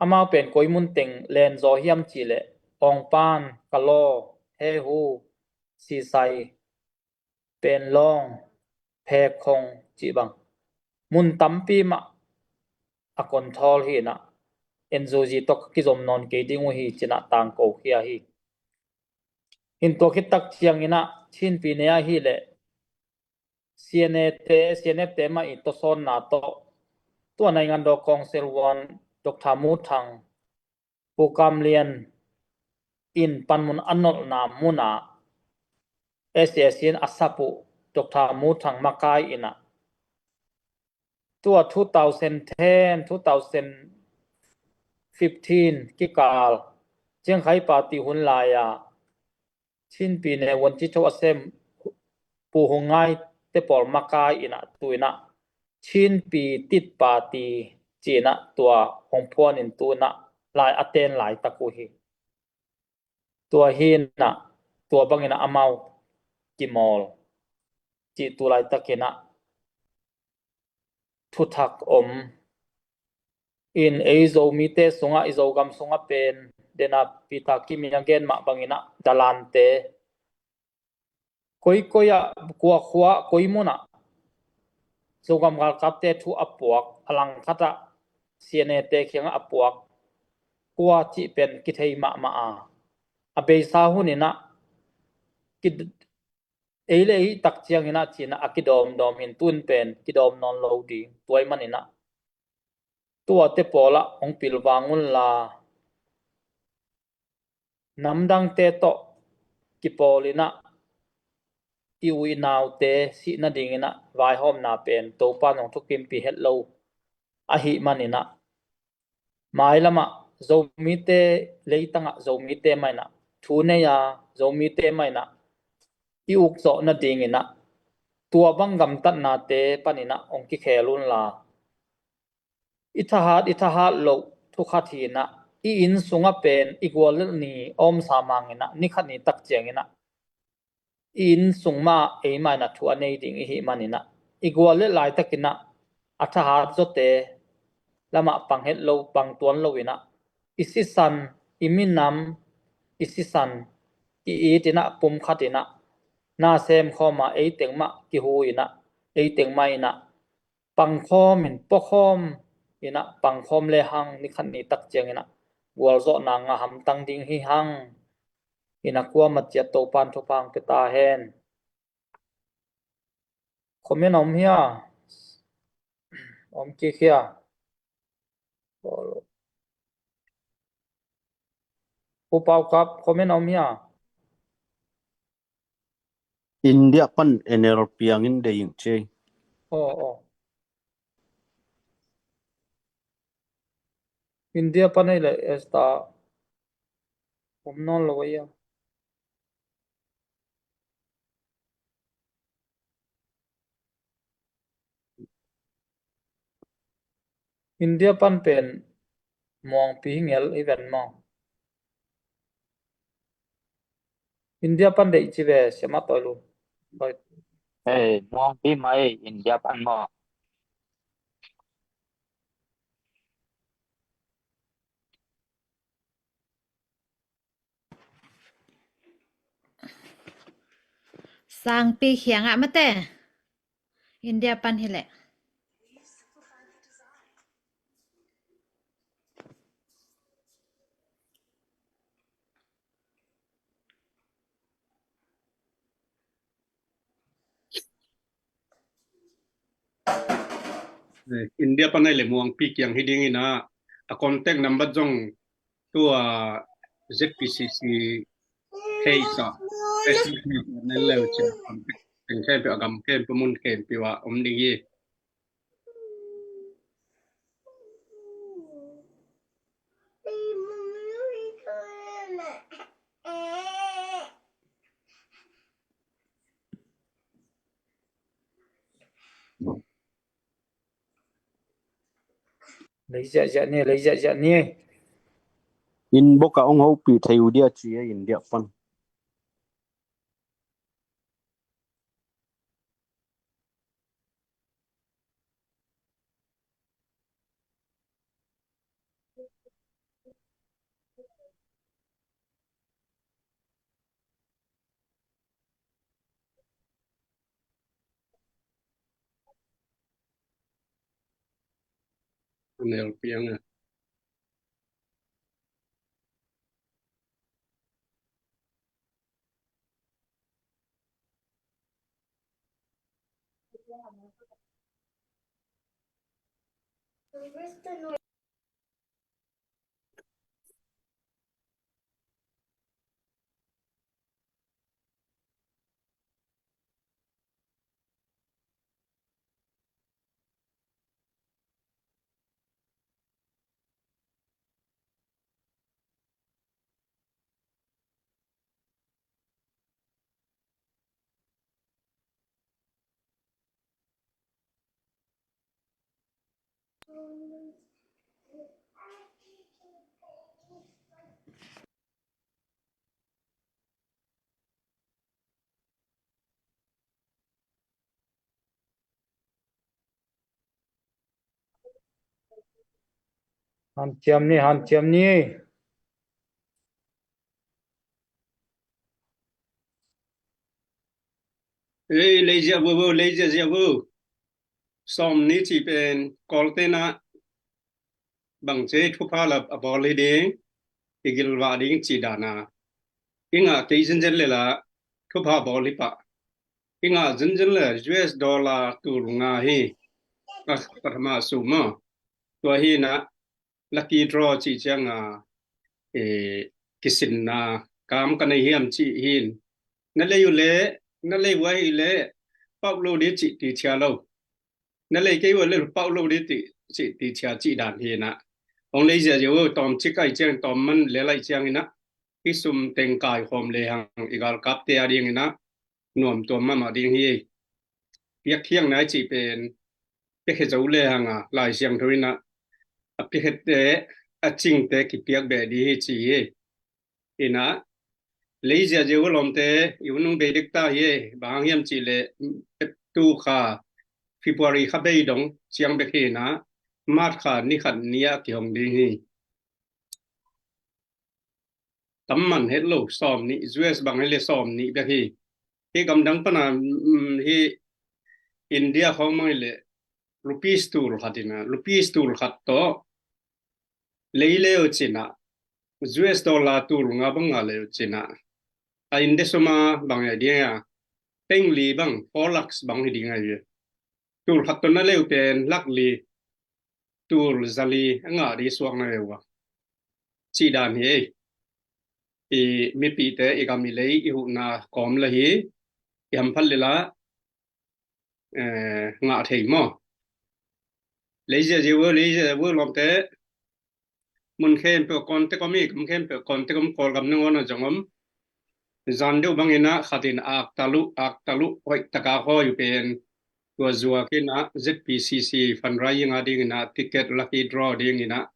Amau pen koi mun teng len zaw hiam cih leh Awngpan, Kalaw, Hehu, Sisai, Penlawng, Phekhong cih bang mun tampi mah a control hi inah N U G tawh ka kizom nawn kei ding uh hi ci-inah tangko khia hi. In tua khit tak cianginah Chin Pyine ah hi leh C N A te, C N F te mah i tawsawnna tawh tua Naingandaw Council one Doctor Mu Thang, Pu Kam Lian in panmun a nolhna munah S A C in a sap uh Doctor Mu Thang makai inah tua two thousand ten, two thousand fifteen kikal Chiang Khai party hun lai-a Chin Pi Ne Wun Ci Tho a sem Pu Hung Ngai te pawl makai in ah tu in ah Chin Pi Tit Party ci in ah tua hong phuan in tu in ah lai a ten laitak uh hi. Tua hi in ah tua bang in ah amau kimawl cih tu laitak in ah thuthak om in ei Zomite sungah, i Zogam sungah pen, den a Peter Kim in a gen mah bang in ah dalante koikoi ah, kua khua ah, koi mun ah Zogam galkapte thu a puak, a langkhat ah C N A te kiangah a puak, kua cih pen kithei mahmah a, a beisa hun in ah ki, ei le ei tak ciang in ah ci in ah a kidawmdawm hi in, tu in pen kidawm nawn lo ding. Tua ahih man in ah tuate pawl ah hong pilvang un la, namdangte tawh kipawl in ah i u i naute sih nading in ah vaihawmna pen Topa'n hong thukimpih het lo ahih man in ah, mailam ah Zomite, leitang ah Zomite mah in ah thu nei a, Zomite mah in ah i uk zawh nading in ah tua bang gamtatnate pan in ah hong kikhel un la, i thahat, i thahat loh thu khat hi in ah, i inn sungah pen i guallelh ni a om sam hang in ah, ni khat ni tak ciang in ah i inn sung mah ei mah in ah thu a nei ding i hih man in ah, i guallelh laitak in ah a thahat zawte lam ah pang het lo, pang tuan lo in ah, i sisan, i minam, i sisan, i it in ah pumkhat in ah na sem khawm a, ei teng mah kihu in ah, ei teng mah in ah pangkhawm in, puakhawm in ah pangkhawm le hang, ni khat ni tak ciang in ah gualzawhna ngah hamtang ding hi hang. In ah kuamah ciat Topa'n thupha hong pia ta hen. Comment a om hia? Om kik hia? Pu Pau Kap, comment a om hia? India pan N L piang in dei ing ci ei. Oh, oh. India pan ei le esta om nawn lo ei a. India pan pen Muangpi hi ngel hi ven maw? India pan deih ci ve, siamah Tawi Lun. Tawi. Ei, Muangpi mah ei, India pan maw? Sangpi khiangah mate. India pan hi leh. Eh, India pan ei le Muangpi kiang hi ding in ah, a contact number zong tua Z P C C page ah, S C P nen leu cia, a gam khempeuh, a gam khempeuh, mun khempeuh ah om ding hi. Lei ziahziah ni, lei ziahziah ni. Inbox ah hong hopih thei uh dia ci ei, India pan. Anel piang a. Hanciam ni, hanciam ni. Ei, lei ziah vo vo, lei ziah ziah vo. Sawm ni cih pen Kawlte'n ah bang ci thupha la a bawl hi ding, i gilvah ding cih dan a i ngah kei zenzen le la thupha bawl hi pah. I ngah zenzen le U S dollar tul nga hi. A, pathama sum maw. Tua hi na, lucky draw cih ciang a, e, kisinna kam ka nei hiam cih hin. Na lei uh le, na lei uh ahi le, pauh lo ding cih ti cia lo. Na lei kei uh le, pauh lo ding ti, cih ti cia cih dan hi na. Hong lei ziah ziah uh, tawm cik ai ciang, tawm man le lai ciang hi na. I sum teng kaikhawm le hang i galkapte a ding hi na. Nuamtuam mahmah ding hi. Piakkhiatna i cih pen piakkhiat zo le hang a, Lai Siangtho in ah a piakkhiatte, a cingte kipiak beh ding hi ci hi. Hi na, lei ziah ziah uh lawmte, i hun hong bei dek ta hi. Bang hang hiam cih leh, tu kha February kha bei dong ciang bek hi na, March kha ni khat ni a kihong ding hi. Tam man het lo, sawm nih, U S bang hi le sawm nih bek hi. Hi gamdang pan a, mm, hi India khawng bang hi le rupees tul khat hi na, rupees tul khat tawh lei le uh cin ah, U S dollar tul nga bang ngah le uh cin ah, a India sum a bang hi ding a, peng li bang, four lakhs bang hi ding a hi. Tul khat tawh na lei uh pen lak li, tul za li a ngah ding suak na hi uh a, cih dan hi ei. I mipite, i gam i lei, i huhna kawm la hi, i hamphat le la, eh, ngah thei maw. Lei ziah ziah uh, lei ziah ziah uh lawmte. Mun khempeuh ah Kawlte'n om hi, gam khempeuh ah Kawlte'n om, Kawlgam nangawn ah zong om. Zan deuh bang in ah khat in ak ta luh, ak ta luh, hoih tak a khawi uh pen tua zuak in ah Z P C C fundraising a ding in ah ticket lucky draw ding in ah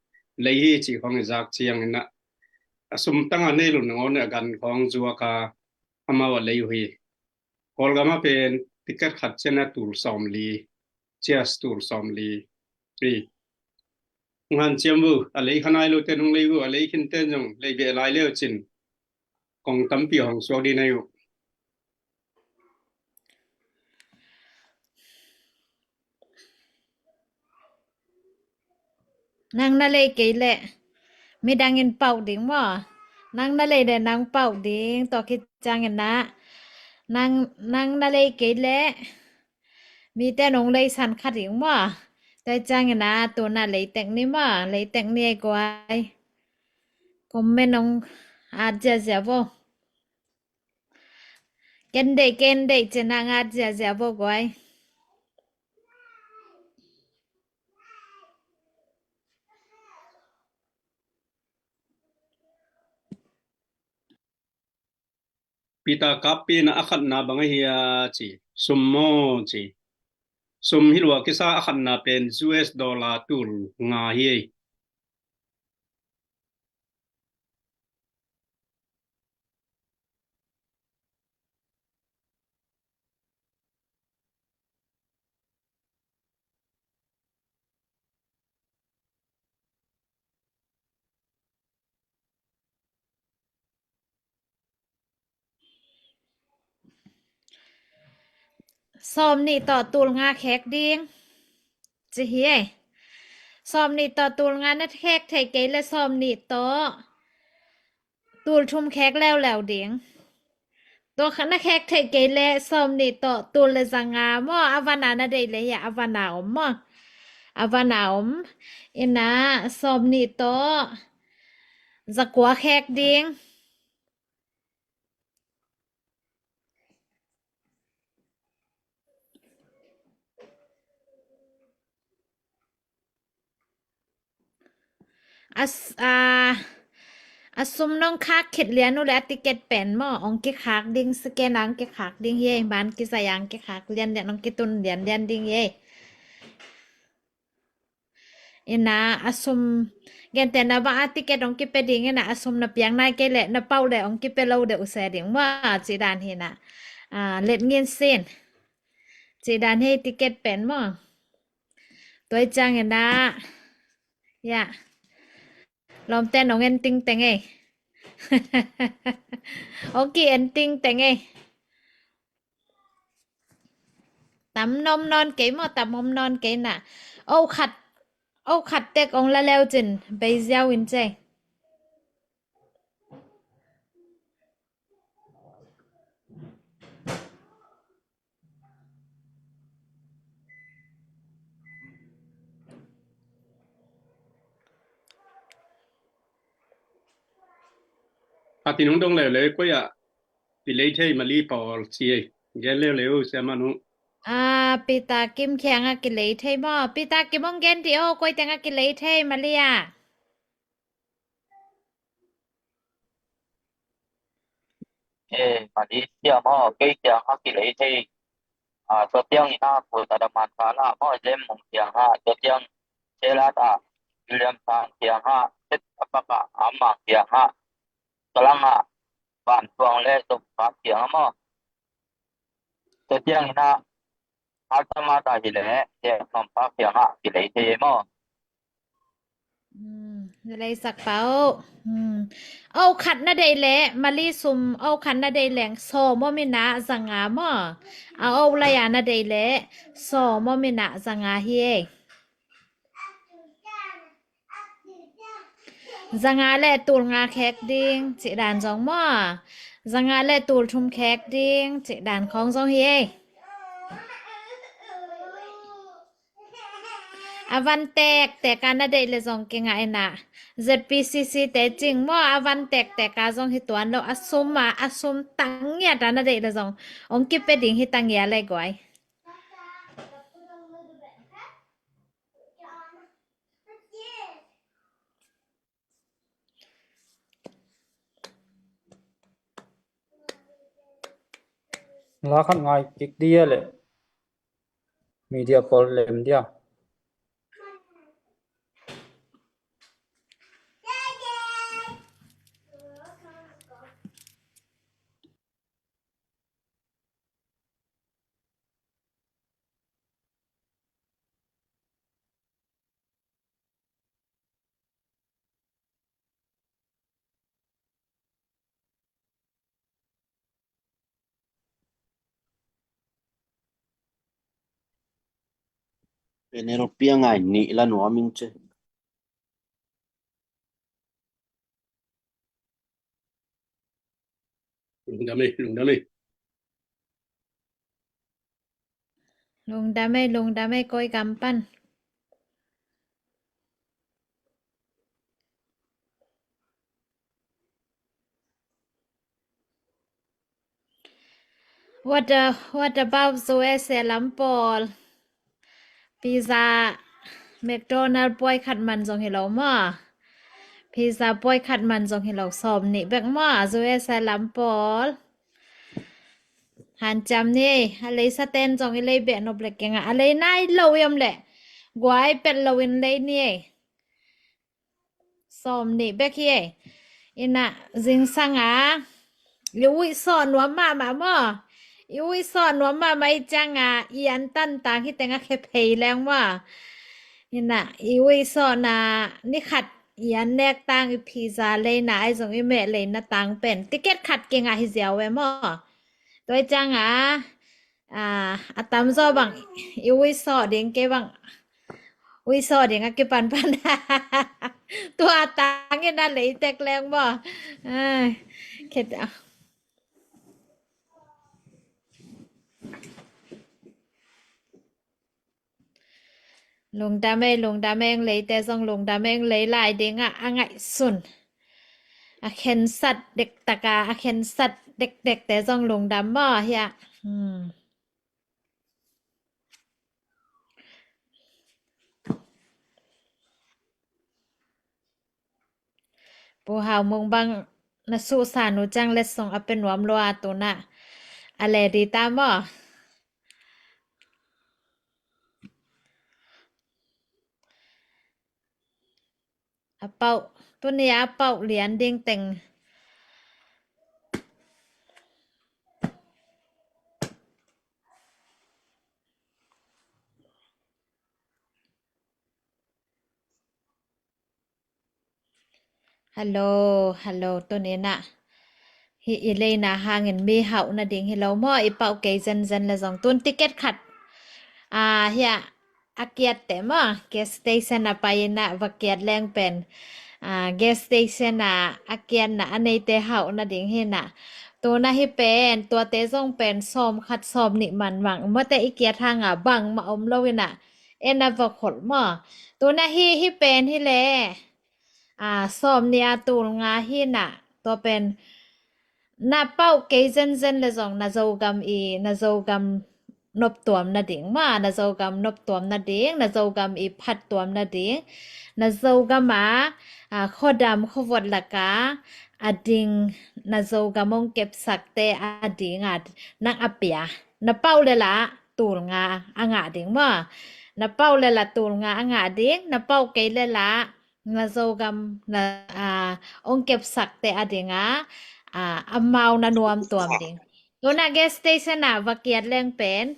lei hi cih khawng i zak ciang in ah, a sum tang a nei lo nangawn a gan khawng zuak a, amau a lei uh hi. Kawlgam ah pen ticket khat ciang a tul sawm li, chairs tul sawm li. Hi. Hong hanciam uh, a lei kha nai lote'n hong lei uh, a lei khinte'n zong lei beh lai le uh cin, kong tampi hong suak ding na hi uh. Nang na lei kei leh midang in pauh ding maw. Nang na lei leh nang pauh ding, tua khit ciangin ah nang, nang na lei kei leh mite nong lei san kha ding maw. Tua ciangin ah tu-in ah lei tek ni maw, lei tek ni ei guai. Comment nong at ziahziah vo. Ken deih, ken deih ci-in ah ngat ziahziah vo guai. Peter Kappi in ah a khatna bang ahi a ci, sum maw ci. Sum hi lua kisa, a khatna pen U S dollar tul nga hi ei. Sawm nih tawh tul nga khek ding ci hi ei. Sawm nih tawh tul nga na khek theih kei leh sawm nih tawh tul thum khek leuleu ding. Tua kha na khek theih kei leh sawm nih tawh tul le za nga maw, a van a na deih leh hi a, a van a om maw. A van a om. Ina sawm nih tawh za kua khek ding. A s-, a, a sum nong khak khit lian uh leh a ticket pen maw, ong kikhak ding, second a ong kikhak ding hi ei, man kizai a ong kikhak lianlian, ong kitun lianlian ding hi ei. Ina a sum, gentehna bang a ticket hong kipia ding ina a sum na piak nai kei leh na pau leh hong kipia lo deuh se ding maw, cih dan hi ina. Ah, let ngin sin. Cih dan hi ticket pen maw. Tua ciang ina. Ya. Lawmten hong en tingteng ei. Hong ki-en tingteng ei. Tam nom nawn kei maw, tam om nawn kei na. O khat, o khat tek ong la leu cin, bei ziau in cei. Phatin hong dong leuleu koi ah kilei thei Mali pawl ci ei. Gen leuleu siamah nu. Ah, Peter Kim kiangah kilei thei maw? Peter Kim hong gen dih aw, koi tengah kilei thei Mali ah. Eh, Mali siamah aw, kei kiangah kilei thei. Ah, tua tiang ina Pu Tadaman Tana maw, Jem Mung kiangah, tua tiang Selat ah William Sang kiangah, Set Apak ah Amang kiangah, Kalangah Van Tuang le Sum Khat kiangah maw. Tua tiang ina Altamata hi leh Jem Mung Pak kiangah kilei thei maw. Hmm, leisak pah. Hmm. O khat na deih leh, Mali sum o khat na deih leng, sawm om ina zanga maw. A o lai a na deih leh, sawm om ina zanga hi ei. Zanga le tul nga khek ding, cih dan zong maw. Zanga le tul thum khek ding, cih dan khawng zong hi ei. A van tektek a na deih le zong kingah ina. Z P C C te cing maw, a van tektek a zong hi tuan lo, a sum a, a sum tang ngiat a na deih le zong. Ong kipia ding hi tang ngiat le guai. La khat ngai kik dia le. Media pawl lem dia. Penelope a ngai nih la nuam ing ci. Lungdam ei, lungdam ei. Lungdam ei, lungdam ei, koi kam pan. What, uh, what about U S A lam pawl? Pizza, McDonald puai khat man zong hi lo maw. Pizza puai khat man zong hi lo, sawm nih bek maw, U S A lam pawl. Hanciam ni, a lei saten zong i lei beh nop le kengah, a lei nai lo i om leh guai pet lo in lei ni ei. Sawm nih bek hi ei. Ina zingsang a i uih sawh nuam mahmah maw. I uih sawh nuam mahmah i ciang a i an tan tang hi teng a khe phei leng maw. Ina i uih sawhna ni khat i an nek tang i pizza leina ai zong i meh leina tang pen ticket khat kingah hi ziau e maw. Tua i ciang a a, a tamzaw bang i uih sawh ding, kei bang uih sawh ding a kipanpan. Tua tangin a leitek leng maw. Ai, khet a. Lungdam ei, lungdam ei, eng leite zong lungdam ei, eng lei lai dingah a ngaihsun, a khensat dektaka a khensat dekdekte zong lungdam maw hiah. Hmm. Pu Hau Mung bang na suhsa nu ciang letsong a pe nuam lua tuna a le di ta maw. A pauh, tuni a pauh lian ding teng. Hello, hello, tuni na. Hi i leina hangin mi hauh nading hi lo maw, i pauh kei zenzen le zong tun ticket khat. Ah, hia, a kiat te maw, gas station a pai ina va kiat leng pen. Ah, gas station a, a kiatna a neite hauh nading hi na. Tuna hi pen, tuate zong pen sawm khat sawm nih man mang. Mate i kiat hanga bang ma om lo ina. Ena va kholh maw. Tuna hi, hi pen hi le. Ah, sawm nih a tul nga hi na. Tua pen na pauh kei zenzen le zong na Zogam i, na Zogam noptuam nading maw, na Zogam noptuam nading, na Zogam i phattuam nading, na Zogam a, a, khuadam khuavot laka a ding, na Zogam hong kepsakte a ding a nang a pia. Na pauh le la tul nga a ngah ding maw. Na pauh le la tul nga a ngah ding, na pauh kei le la na Zogam na, a, hong kepsakte a dinga, a, amau na nuam tuam ding. Tuna gas station a va kiat leng pen,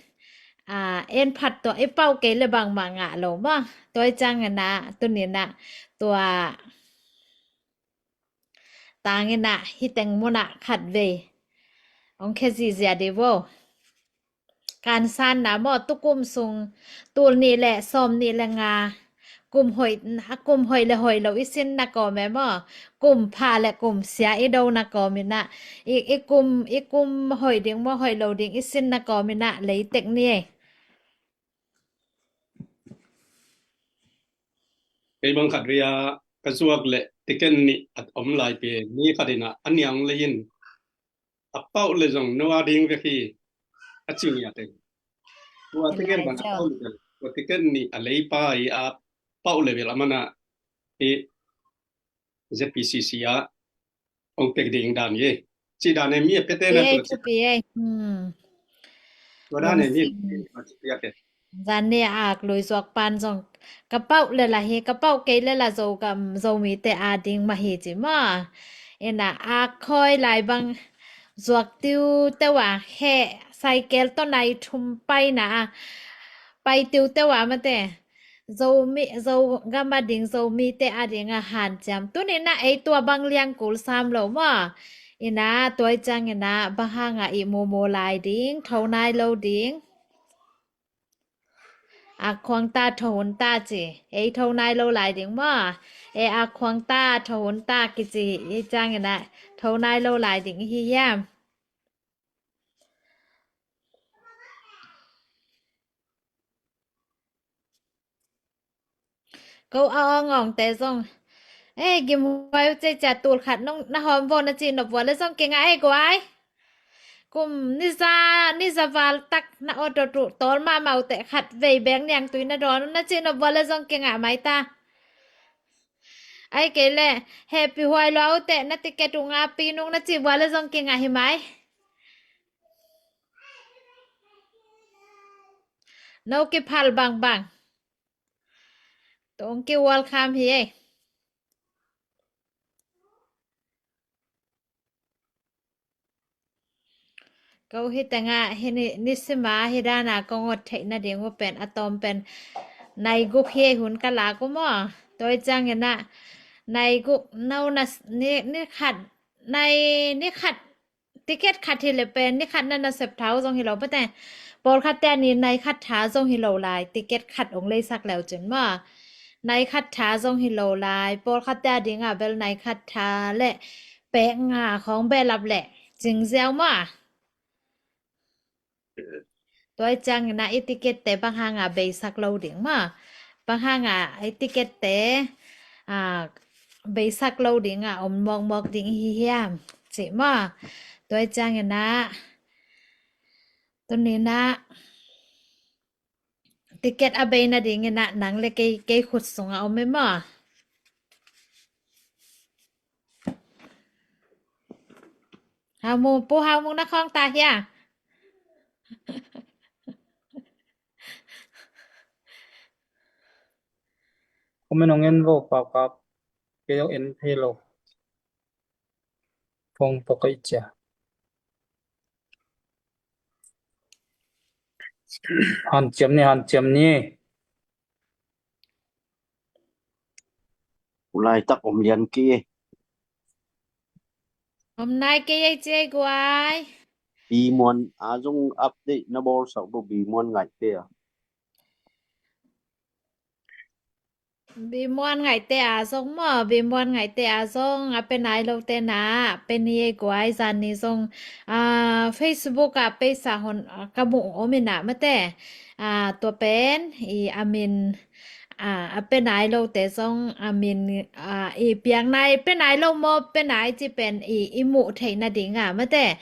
a, en phat tua i pauh kei le bangmah ngah lo maw. Tua i ciang ina, tuni na, tua tang ina, hi teng muna khat vei. Hong khe zizia di vo. Kansan na maw, tukum sung, tul nih le sawm nih le nga, kum hoih, a kum hoih le hoih lo i sin na kawm e maw, kum pha le kum sia i do na kawm ina, i, i kum, i kum hoih ding maw, hoih lo ding i sin na kawm ina, lei tek ni e. Kei bang khat vei a ka zuak le ticket nih a om lai pen, mi khat ina a niang lei in a pauh le zong no a ding vek hi a ci ngiat e. Tua ticket bang a pauh le, tua ticket nih a leipa i a pauh le bel a mana i Z P C C a hong pek ding dan hi. Ci dan e mi a pete na tua ci. Tua dan e mi a ci piak e. Zan ni a ak lui zuak pan zong ka pauh le la hi, ka pauh kei le la Zogam, Zomite a ding mah hi ci maw. Ina ak khoi lai bang zuak tiu teu a he cycle tawh nai thum paina a pai tiu teu a mate. Zomi, Zogam a ding, Zomite a ding a hanciam. Tuni na ei tua bang liang kul sam lo maw. Ina tua i ciang ina bang hanga i mumu lai ding, tho nai lo ding. A khuang ta, tho hun ta ci. Ei tho nai lo lai ding maw. Ei a khuang ta, tho hun ta kici i ciang ina tho nai lo lai ding hi hiam. Ko a ong ong te zong. Eh, gim huai u cei cia tul khat nong na hawm vo na ci nop vua le zong kingah ei guai. Kum ni za, ni za val tak na awt dot uh tawl mahmah uh teh khat vei beng niang tui na dawn uh na ci nop vua le zong kingah mai ta. Ai kei le hehpih huai lua uh teh na ticket uh nga pi nung na ci vua le zong kingah hi mai. No kiphal bangbang. Tong ki welcome hi ei. Ko hi tengah hi ni, nisima hi dana kong ot theih nading uh pen a tawm pen nai guk hi ei hun ka lak uh maw. Tua i ciang ina nai guk no na s-, ni, ni khat, nai ni khat ticket khat hi le pen ni khat na na sep tha uh zong hi lo pate. Pawlkhat te a ni nai khat tha zong hi lo lai, ticket khat ong leisak leu cin maw. Nai khat tha zong hi lo lai, pawlkhat te a dingah bel nai khat tha le pek nga khawng behlap le cing ziau maw. Tua i ciang ina i ticket te bang hanga beisak lo ding maw. Bang hanga i ticket te, a, beisak lo dinga om mawkmawk ding hi hiam ci maw. Tua i ciang ina tuni na ticket a bei nading ina nang le kei, kei khut sunga om e maw. Haumung, Pu Haumung na khawng ta hia? Comment ong en vo, Pau Kap. Kei zong en thei lo. Phone tawh ka i cia. Hanciam ni, hanciam ni. U laitak om lian kei. Om nai kei ei ci ei guai. Bimuan a zong update na bawlsak bo, Bimuan Ngaihte a. Bimuan Ngaihte a zong maw, Bimuan Ngaihte a zong a pe nai lote na pe ni ei guai. Zan ni zong, ah, Facebook ah peisa hon, ah, ka muh om ina mate. Ah, tua pen i a min, ah, a pe nai lote zong a min, ah, i piak nai, pe nai lo maw, pe nai ci pen i, i muh theih nading a mate.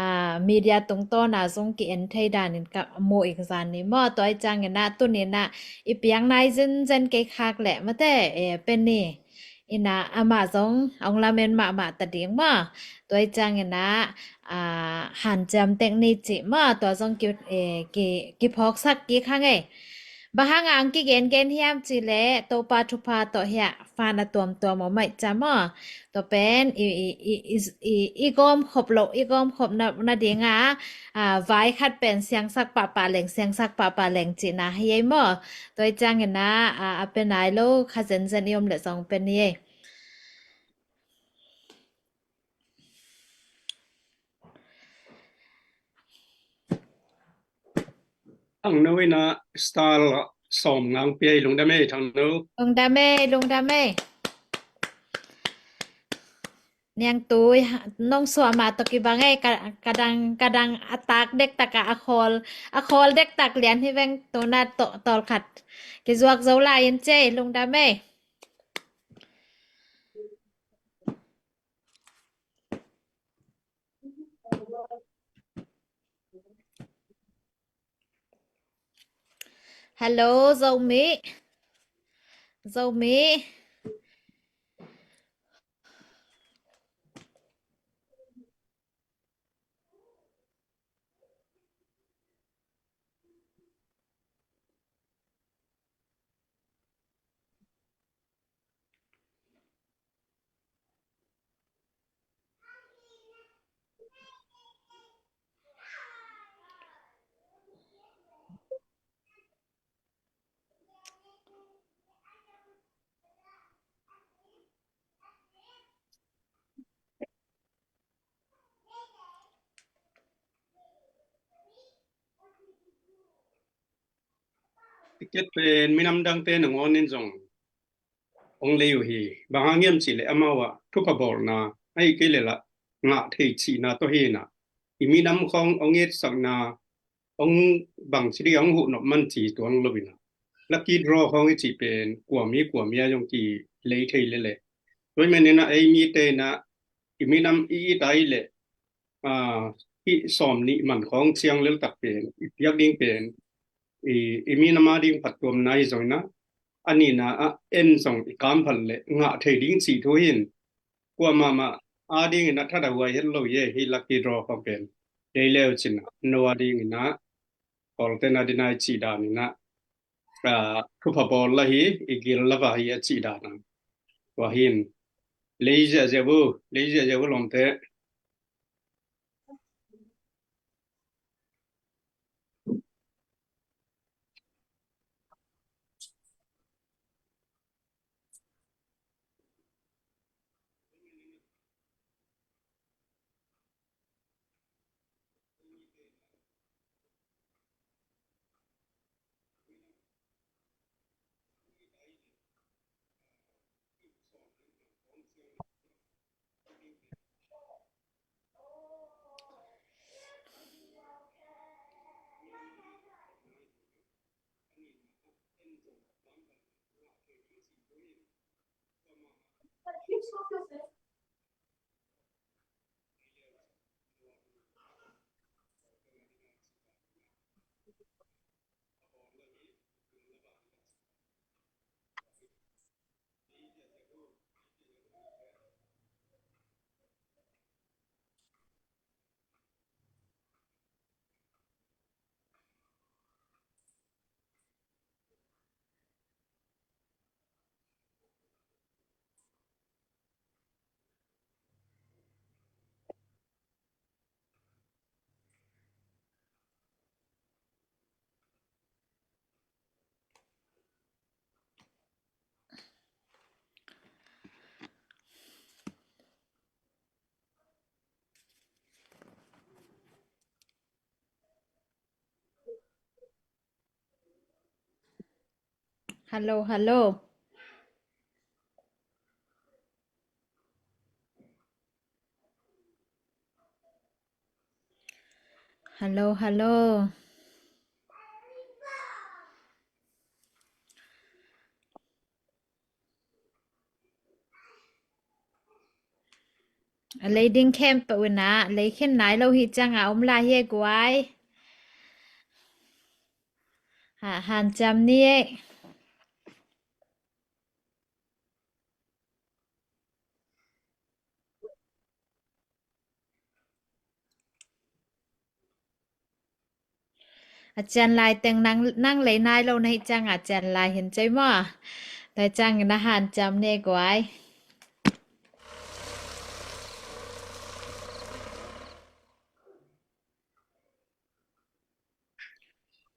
Ah, media tungtawn a zong ki en thei danin ka mu ing zan ni maw. Tua i ciangin ah tuni in ah i piak nai zenzen kei khak leh mate, eh, pe ni. Ina amah zong ong lamen mahmah ta ding maw. Tua i ciangin ah, ah, hanciam tek ni cih maw, tua zong ki, eh, ki, kiphawksak kik hang ei. Bang hang a ong kigengen hiam cih leh Topa thupha tawh hiah fan a tuamtuam om aih cia maw. Tua pen i, i, i, i, i, i gawmkhop loh, i gawmkhop na, nading a, ah, vai khat pen siangsak pahpah leng, siangsak pahpah leng cihna hi ei maw. Tua i ciangin ah, ah, a pe nai lo kha zenzen i om leh zong pe ni ei. Thangno in ah star sawm ngang pia ei, lungdam ei Thangno. Lungdam ei, lungdam ei. Niangtui, nong suah mah tawh kibang ei, ka, ka dang, ka dang a tak dektak a, a khawl, a khawl dektak lian hi veng, tuna taw, tawlkhat kizuak zo lai in ci ei, lungdam ei. Hello, Zomi. Zomi. Ticket pen minam dangte nangawn in zong ong lei uh hi. Bang hang hiam cih leh amau ah thupha bawlna, ahih kei leh lah ngah thei cihna tawh hi in ah, i minam khawng ong etsakna, ong bangci ding ong huh nop man ci tuang lo in ah, lucky draw khawng i cih pen kua mi kua mi a zong kilei thei lel e. Tua ahih manin ah ei mite in ah i minam i it a i leh, ah, hih sawmnih man khawng ciang lel tak pen i piak ding pen i, i minam a ding phattuamna hi zong in ah, a nihna ah en zong i kam phat leh ngah thei ding cih thu hi in, kua mahmah a ding in ah that a huai het lo hi e. Hih lucky draw khawng pen lei le uh cin ah, no a ding in ah, Kawlte'n a ding a i cih dan in ah, ah, thupha bawl lah hi, i gil lah va hi a cih dan a. Tua hi in, lei ziahziah uh, lei ziahziah uh lawmte. Hello, hello. Hello, hello. A lei ding khempeuh in ah, lei khin nai lo hi ciang a om lai hi e guai. Ha, hanciam ni e. A cian lai teng nang, nang lei nai lo na hi ciang a cian lai hin cei maw. Tua ciang na hanciam ni e guai.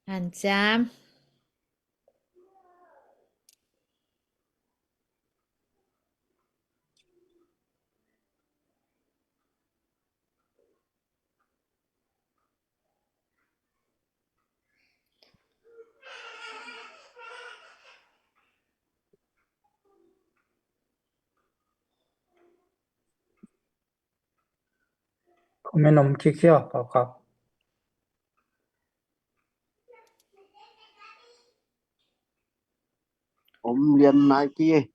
Hanciam. Comment om kik hia, Pau Khap? Om lian nai ki.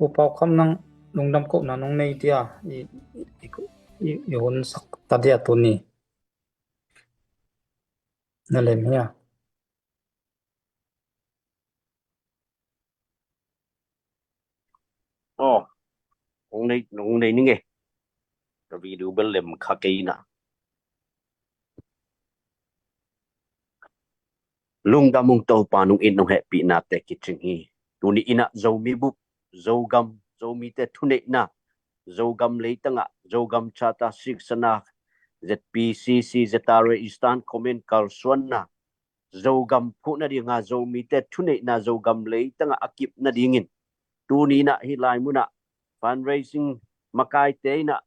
U Pau Kham, nang lungdam kohna nong nei dia, i, i, i, i hun sak ta dia tuni. Na lem hia? Oh, nong nei, nong nei ning e. Ka video bel lem kha kei na. Lungdam ung, Topa nong it nong hehpihnate kicing hi. Tuni in ah Zomi bup, Zogam, Zomite thuneihna, Zogam leitangah Zogam Charter siksana, Z P C C, Z R A Eastern Command kalsuanna, Zogam phuh nadinga Zomite thuneihna, Zogam leitangah a kip nadingin tuni in ah hih lai munah fundraising makaite in ah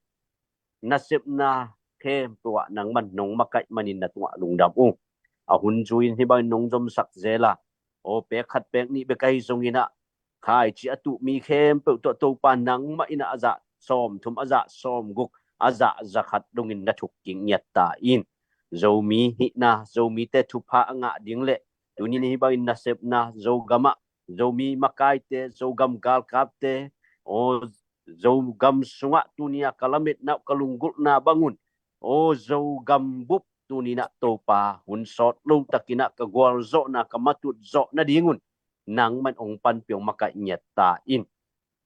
nasepna khempeuh ah nangman nong makaih manin na tungah lungdam ung. A hun zui-in hih bangin nong zomsak zel a, aw pek khat pek nih bek ahi zongin ah khaici a tuh mi khempeuh tawh Topa nangmah in ah a zah sawmthum, a zah sawmguk, a zah zakhat dongin na thuk kik ngiat ta in. Zomi hihna, Zomite thupha a ngah ding le tuni in hih bangin nasepna, Zogamah Zomi makaite, Zogam galkapte, aw Zogam sungah tuni a ka lametna uh, ka lunggulhna bangun, aw Zogam bup tuni in ah Topa hun sawt lo takin ah ka gualzawhna, ka matut zawh nadingun nangman ong panpih, ong makaih ngiat ta in.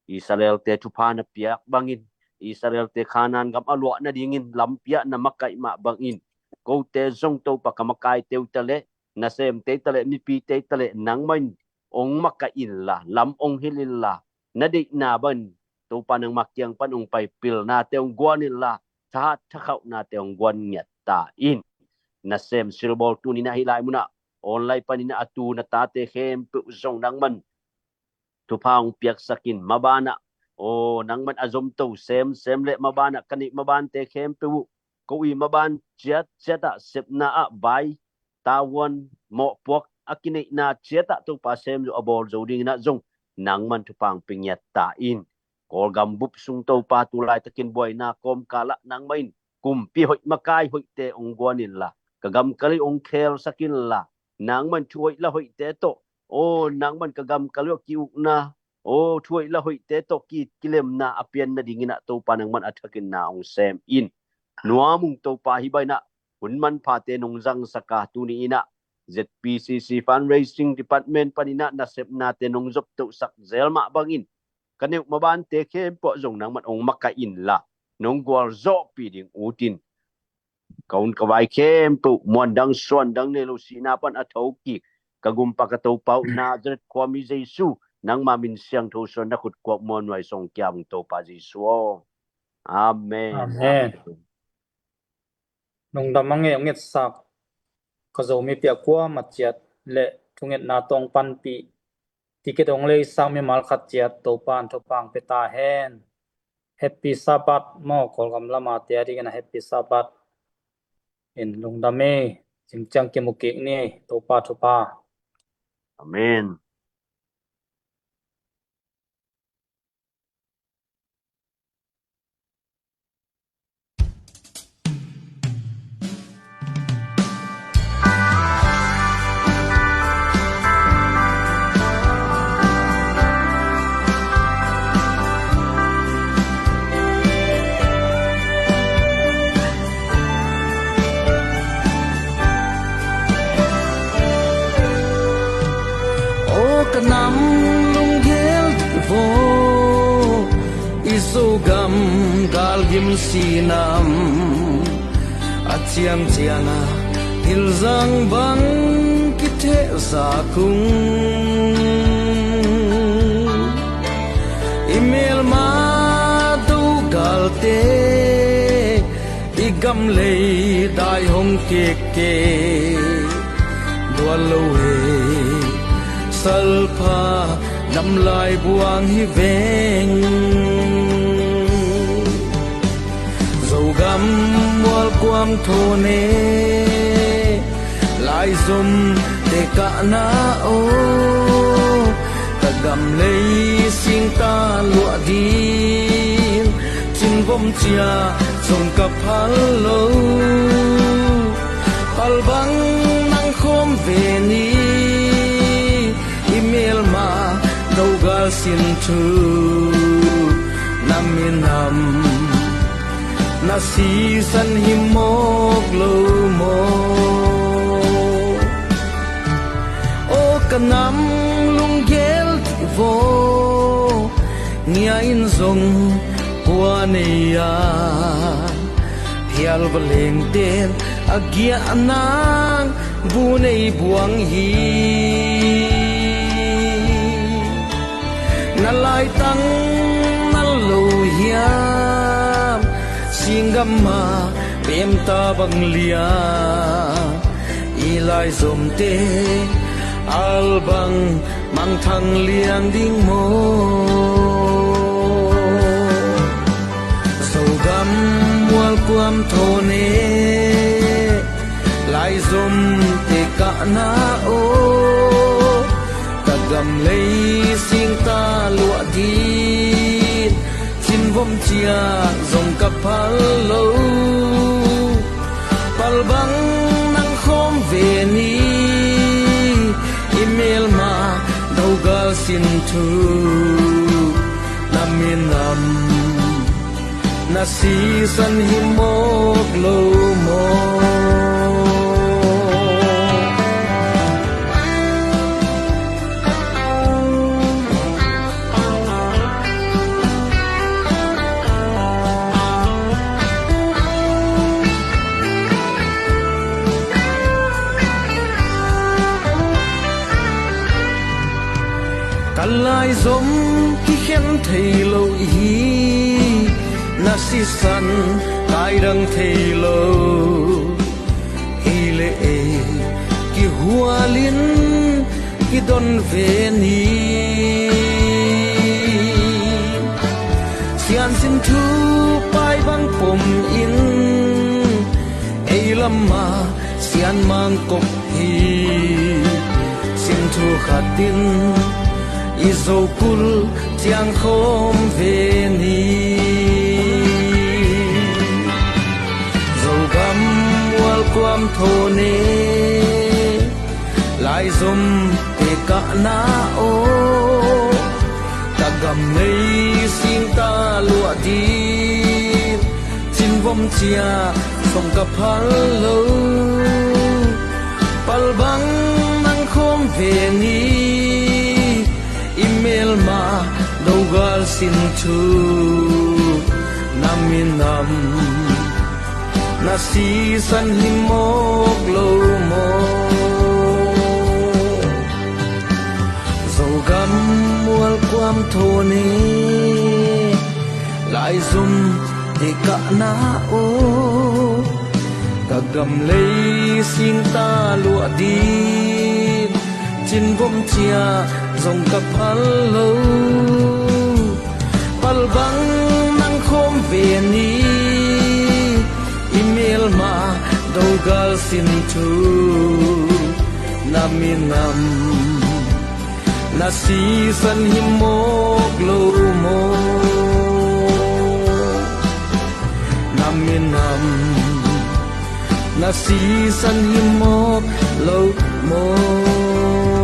Israel-te thupha na piak bangin, Israel-te Kanaan gam a luah nadingin lampi ah na makaih mah bangin, kote zong Topa ka makaite uh ta leh, nasemte ta leh, mipite ta leh, nangmah in ong makaih inla, lam ong hilh inla, na deihna bangin Topa nangma kiang pan ong pai, pilnate ong guan inla, thahat thakhauhnate ong guan ngiat ta in. Nasem silbawl tuni in ah hih lai munah online panin ah a tu na tate khempeuh zong nangman thupha ong piaksak in, mabanah aw nangman a zomto semsem le mabanah ka neih mabante khempeuh uh, ko i maban ciatciat ah sepna ah vai, tavuan, mawhpuak a kineihna ciatah Topa sem zo a bawl zo dinginah zong nangman thupha hong pia ngiat ta in. Kawlgam bup sung Topa tu laitakin buaina kawmkalah nangmah in kumpi hoih makai hoihte hong guan inla, ka gamkal ih hong khelsak inla, nangman thu hoih la hoihte tawh, aw nangman ka gamkal ih a ki-ukna, aw thu hoih la hoihte tawh ki, kilemna a pian nadinginah Topa nangman a thakin na hong sem in. Nuam ung Topa, hih bang inah hun manphate nong zangsaka tuni inah Z P C C Fundraising Department paninah nasepnate nong zoptohsak zel mah bangin ka neuh mabante khempeuh zong nangman hong makaih inla, nong gualzawhpih ding utin. Ka hun ka vai khempeuh muandang suandang nei lo sihna pan a thokik ka gumpa ka Topa uh Nazareth khuami Jesu, nangma min siangtho suan na khut kuak muannuai song kiam Topa Jesu aw. Amen. Amen. Lungdam a ngei hong etsak ka Zomi piah kuamah ciat le thungetna tawng panpih ticket hong leisak mimal khat ciat Topa in thupha hong pia ta hen. Happy Sabbath maw, Kawlgam lama te a dingin a Happy Sabbath. In lungdam e, zingciang kimu kik ni, Topa thupha. Amen. Aw ka nam lunggel dih vaw, i Zogam galgim sinam a ciamcianga pilzang bang kithehzak ung. I melma dogalte i gamlei dai hong kekke dual lo he. Salpha damlai buang hi veng. Zogam mualkuam thone, laizom te kahna o, ka gamlei singta luah din cinvom cia zong ka phal lo. Palbang nang khawm ve ni, i melma dogal sin thu na minam na sisan hi mawk lo maw? Aw ka nam lunggel dih vaw, ngia in zong kua nei a phial va lengten a giah nang bu nei buang hi. Na laitang na lo hiam, singgam ma pemta bang liang, i laizomte albang mangthang liang ding maw? Zogam mualkuam thone, laizom te kahna o, ka gamlei singta luah din cinvom cia zong ka phal lo. Palbang nang khawm ve ni, i melma dogal sin thu na minam na sisan hi mawk lo maw? Ka laizom kikhen thei lo hi, na sisan kaidang thei lo. Ei le ei kihualin kidon ve ni. Siansin thu pai bang pom in, ei lamah sian mangkop hi. Khatin i Zokul ciangkhawm ve ni. Zogam mualkuam thone, laizom te kahna aw, ka gam nei singta luah din, cinvom cia zong ka phal lo. Palbang nang khawm ve ni, i melma dogal sin thu na minam, na sisan hi mawk lo maw? Zogam mualkuam thone, laizom te kahna aw, ka gam lei singta luah din, cinvom cia zong ka phal lo. Palbang nang khawm ve ni, i melma dogal sin thu na minam, na sisan hi mawk lo maw? Na minam, na sisan hi mawk lo maw?